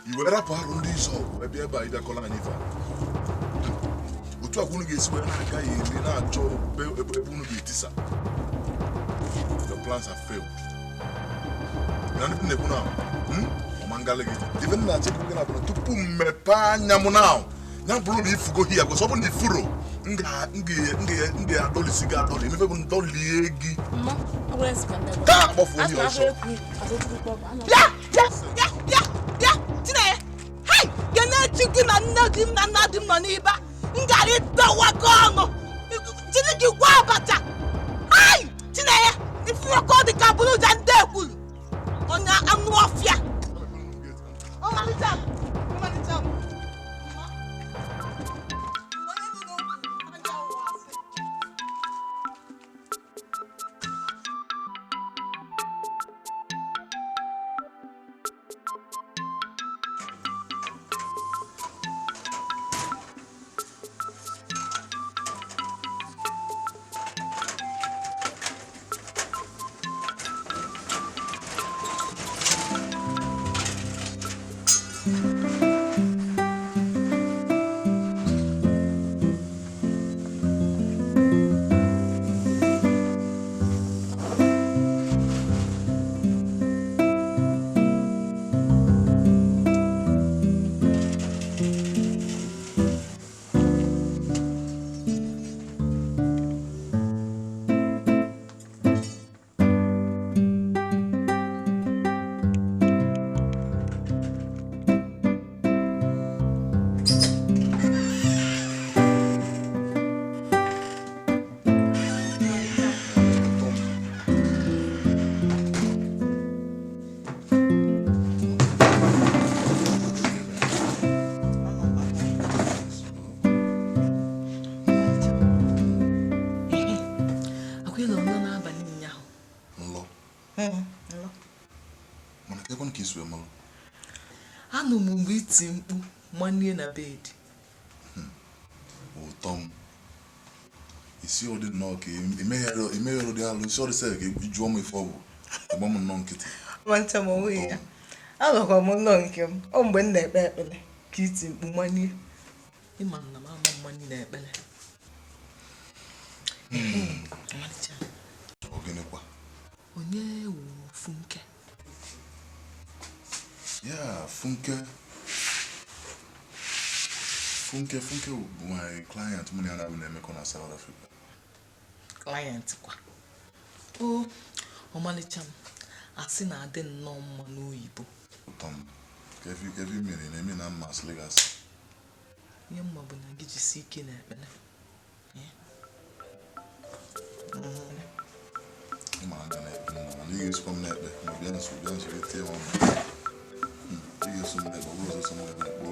i wee rapụ arụ ndị isi ọgwụ wee bịa ebe a ịbịakọrọ anyị ife a. Otu a ka unu ga-esi wee na-aga ya eri na-achọ ebe unu ga-etisa. Your plans have failed. Na ndị na-ekwu na ọma ngalị gị. Ife m na-achọ gị na bụ na tupu m mepee anya m na ya bụrụ na ifugo hia gosi ọ bụrụ na ifuro m ga-adọlisi gị adọli emefe bụ ndọlie gị. Taa kpọfuo onye ọzọ. Bịa bịa bịa bịa bịa Chinenye. Hei! Kene chi gị na nne gị na nna di m nọ n'ibe a. M gara ịdọwa gị ọnụ. Jiri gị gwa abacha. Hei! Chinenye, ifuru ka ọ dị ka bụrụ ụja ndị ekwuru. Onye anụ ọfịa. Ọmalịcha m, ọmalịcha m. n'abalị ụnyaahụ. Nlọ? Nlọ. Mana ka ekwenụ ka isi wee malụ? Anụ m mgbe iti mkpu manie na bed. Ụtọ m. Isi ọ dị nnọọ ka imeghere dị alụ, isi ọ dị sị ka ị jụọ m ife ọ bụ. Ịgba m nnọọ nkịtị. Ọmalịcha m onwe ya. Anọkwa m nlọ nke m. Ọ mgbe m na-ekpe ekpere ka iti mkpu manie. Ịma na m ama mmanye na ekpere. Ọmalịcha. Ọ gịnịkwa? Onye wu Funke? Yeah, Funke. Funke bụ my client mụ na ya na-abụ na-emekọ na South Africa. Client kwa. O, ọmalịcha m, asị na-adị nnọọ mma n'oyibo. Ụtọ m, ka efi mere na-eme na mma asịlị gasị. Ihe mma bụ na gị jisi ike na ekpere. Ị mara nga na-ekpe nna, mana ị ga-esokwa m na-ekpe ma bịa nso gị tie m ọnụ. Ị ga-eso m na-ekpe, ọ bụrụ ọsọsọ m ga na-ekpe.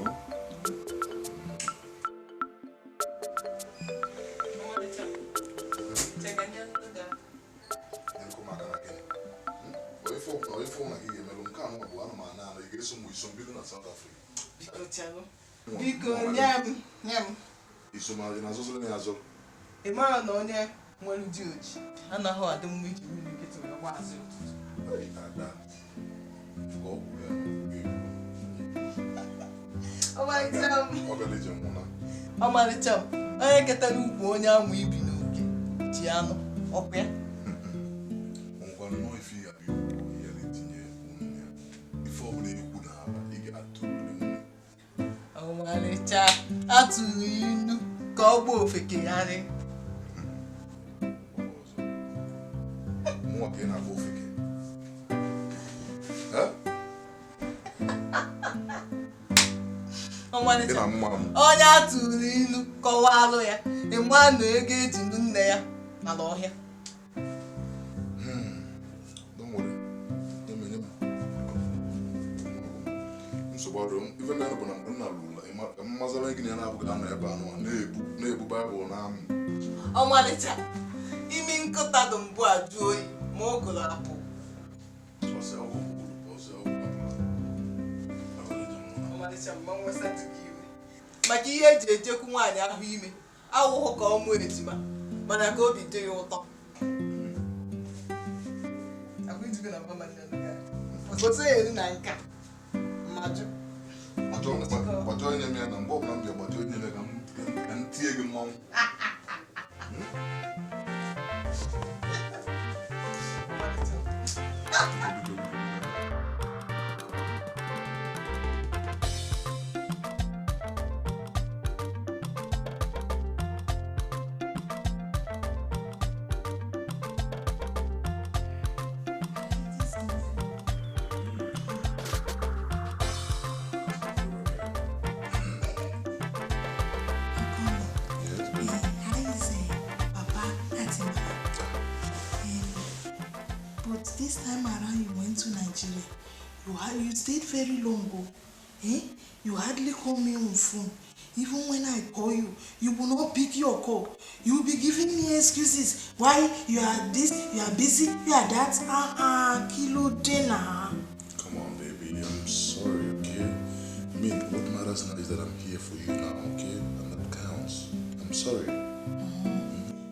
Biko nye m. Ị mara na onye nwere di oji anaghị adị mma iji mmiri nkịtị wee gba azụ ụtụtụ. Ọmalịcha m, onye ketara ukwu onye amụ ibi n'oke ji anụ ọkụ ya. Ọmalịcha atụrụ ilu ka ọ gba ofekegharị. Mụnwa ka ị na-agba ofeke. Ọmalịcha onye atụrụ ilu kọwalụ ya ịma na ego eji nne ya n'ala ọhịa. Ife mere bụ na mgbe nna lụrụ mmazara gị na ya na-abụghị anọ ebe anụ a na-ebu Baịbụl na-amụ. Ọmalịcha imi nkụta dị mbụ ajụ oyi ma ọ gụrụ apụ. Ọmalịcha mma nwesatụ gị iwe maka ihe eji ejekwu nwaanyị ahụ ime awụghụ ka ọ mụọ ejima mana ka obi dị ya ụtọ. Na nka mmadụ gbajọ onye m ya na mgbe ọbụla m bịa gbajọ onye m ya ka m tie gị mmanwụ. But this time around you went to Nigeria. You stayed very long, oh. Eh? You hardly call me on phone. Even when I call you, you will not pick your call. You will be giving me excuses. Why you are this, you are busy, you are that. Kilo dinner. Come on, baby. I'm sorry, okay? I mean, what matters now is that I'm here for you now, okay? And that counts. I'm sorry.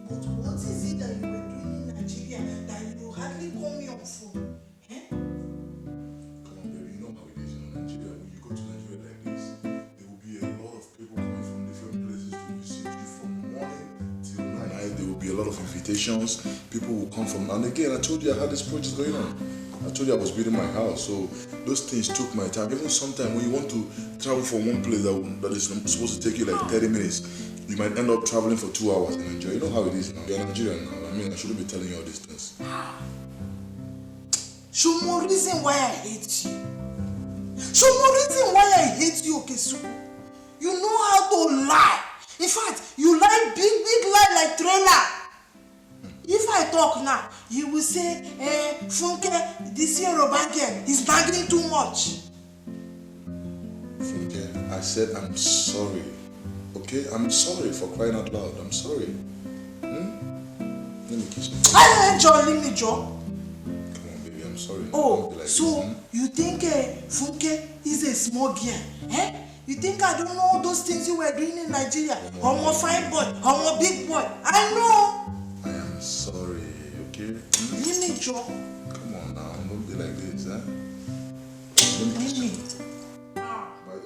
But what is it that you were doing in Nigeria that you hardly call me on phone? Eh? Come on, baby, you know how it is in Nigeria. When you go to Nigeria like this, there will be a lot of people coming from different places to visit you from morning till night. There will be a lot of invitations. People will come from... And again, I told you I had this project going on. I told you I was building my house, so those things took my time. Even sometimes when you want to travel from one place that is supposed to take you like 30 minutes, you might end up traveling for 2 hours in Nigeria. You know how it is now. You're Nigerian now. I mean, I shouldn't be telling you all these things. Show more reason why I hate you. Show more reason why I hate you, Okesuku. You know how to lie. In fact, you lie big, big lie like trailer. If I talk now, you will say, Funke, this Yoruba girl is nagging too much. Funke, I said I'm sorry. Okay? I'm sorry for crying out loud. I'm sorry. Let me kiss you. I Joe, leave me, Joe. Come on, baby, I'm sorry. Oh, Don't be like so this, hmm? you think Funke is a small girl? Eh? You think I don't know all those things you were doing in Nigeria? I'm a fine boy, I'm a big boy. I know. I am sorry, okay? Hmm? Leave me, Joe. Come on now, don't be like this, huh? Let me kiss you. But,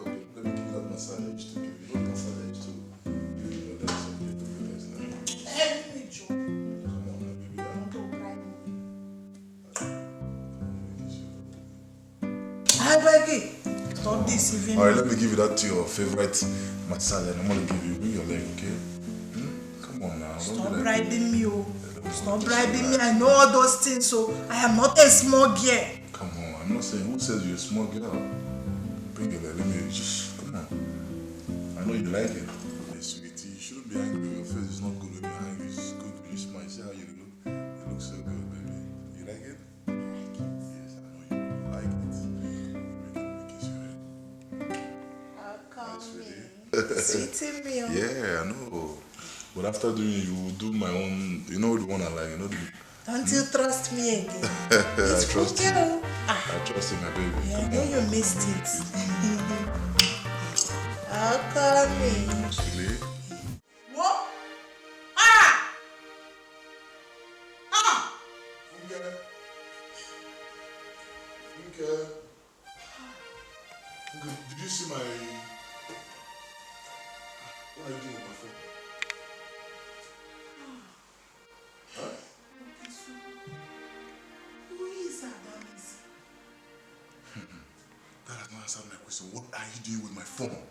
okay, let me give you that massage I used to give you. You know the massage I used to give you. No, that's okay. Don't be like that. Leave me, Joe. Come on now, baby. Don't cry. I beg you. Stop deceiving All right, me. let me give you that to your favorite massage, and I'm gonna give you. Bring your leg, okay? Hmm? Come on now. Don't Stop be like bribing me, oh. Stop bribing me. I know all those things, so I am not a small girl. Come on, I'm not saying who says you're a small girl. Bring your leg. Let me just come on. I know you like it. Hey, sweetie, you shouldn't be angry. Your face is not good when you're angry. It's good when you smile. See how you look? You look so good, baby. You like it? Yes, I know you like it. Let me kiss your head. Sweetie me, oh. Yeah, I know. But after doing it, you will do my own. You know the one I like. You know the. Don't you trust me again? I trust you. Funke, oh. I trust you, my baby. Yeah, I Come know on. you missed it. I'll call me. Sweetie. What? Ah! Ah! Funke. Funke, did you see my... What are you doing with my phone? Huh? Who is Adamis? That has not answered my question. What are you doing with my phone?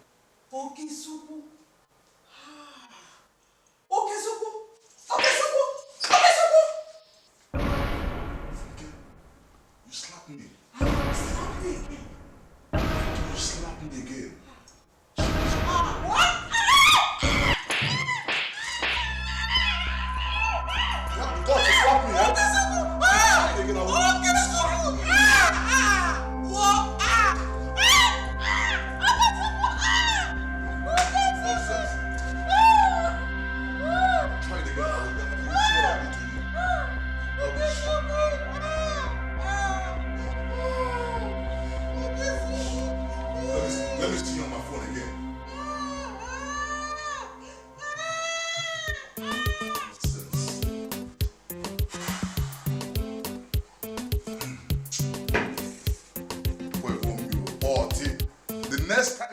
Okechukwu. Ah. Okechukwu. Okechukwu. Okechukwu. Funke, you slapped me. I will slap you again. You slapped me again. Ah, what? God, you slapped me, huh? Okechukwu. Ah! Again, I will- Okechukwu. Ah! Ah! What? Ah! Ah! Ah! Okechukwu. Ah! Nonsense. Ah! Ah! Try it again. I will see what I do to you. Okechukwu. Ah! Ah! Okechukwu. Let me see you on my phone again. Nonsense. Boy, won't be. The next time.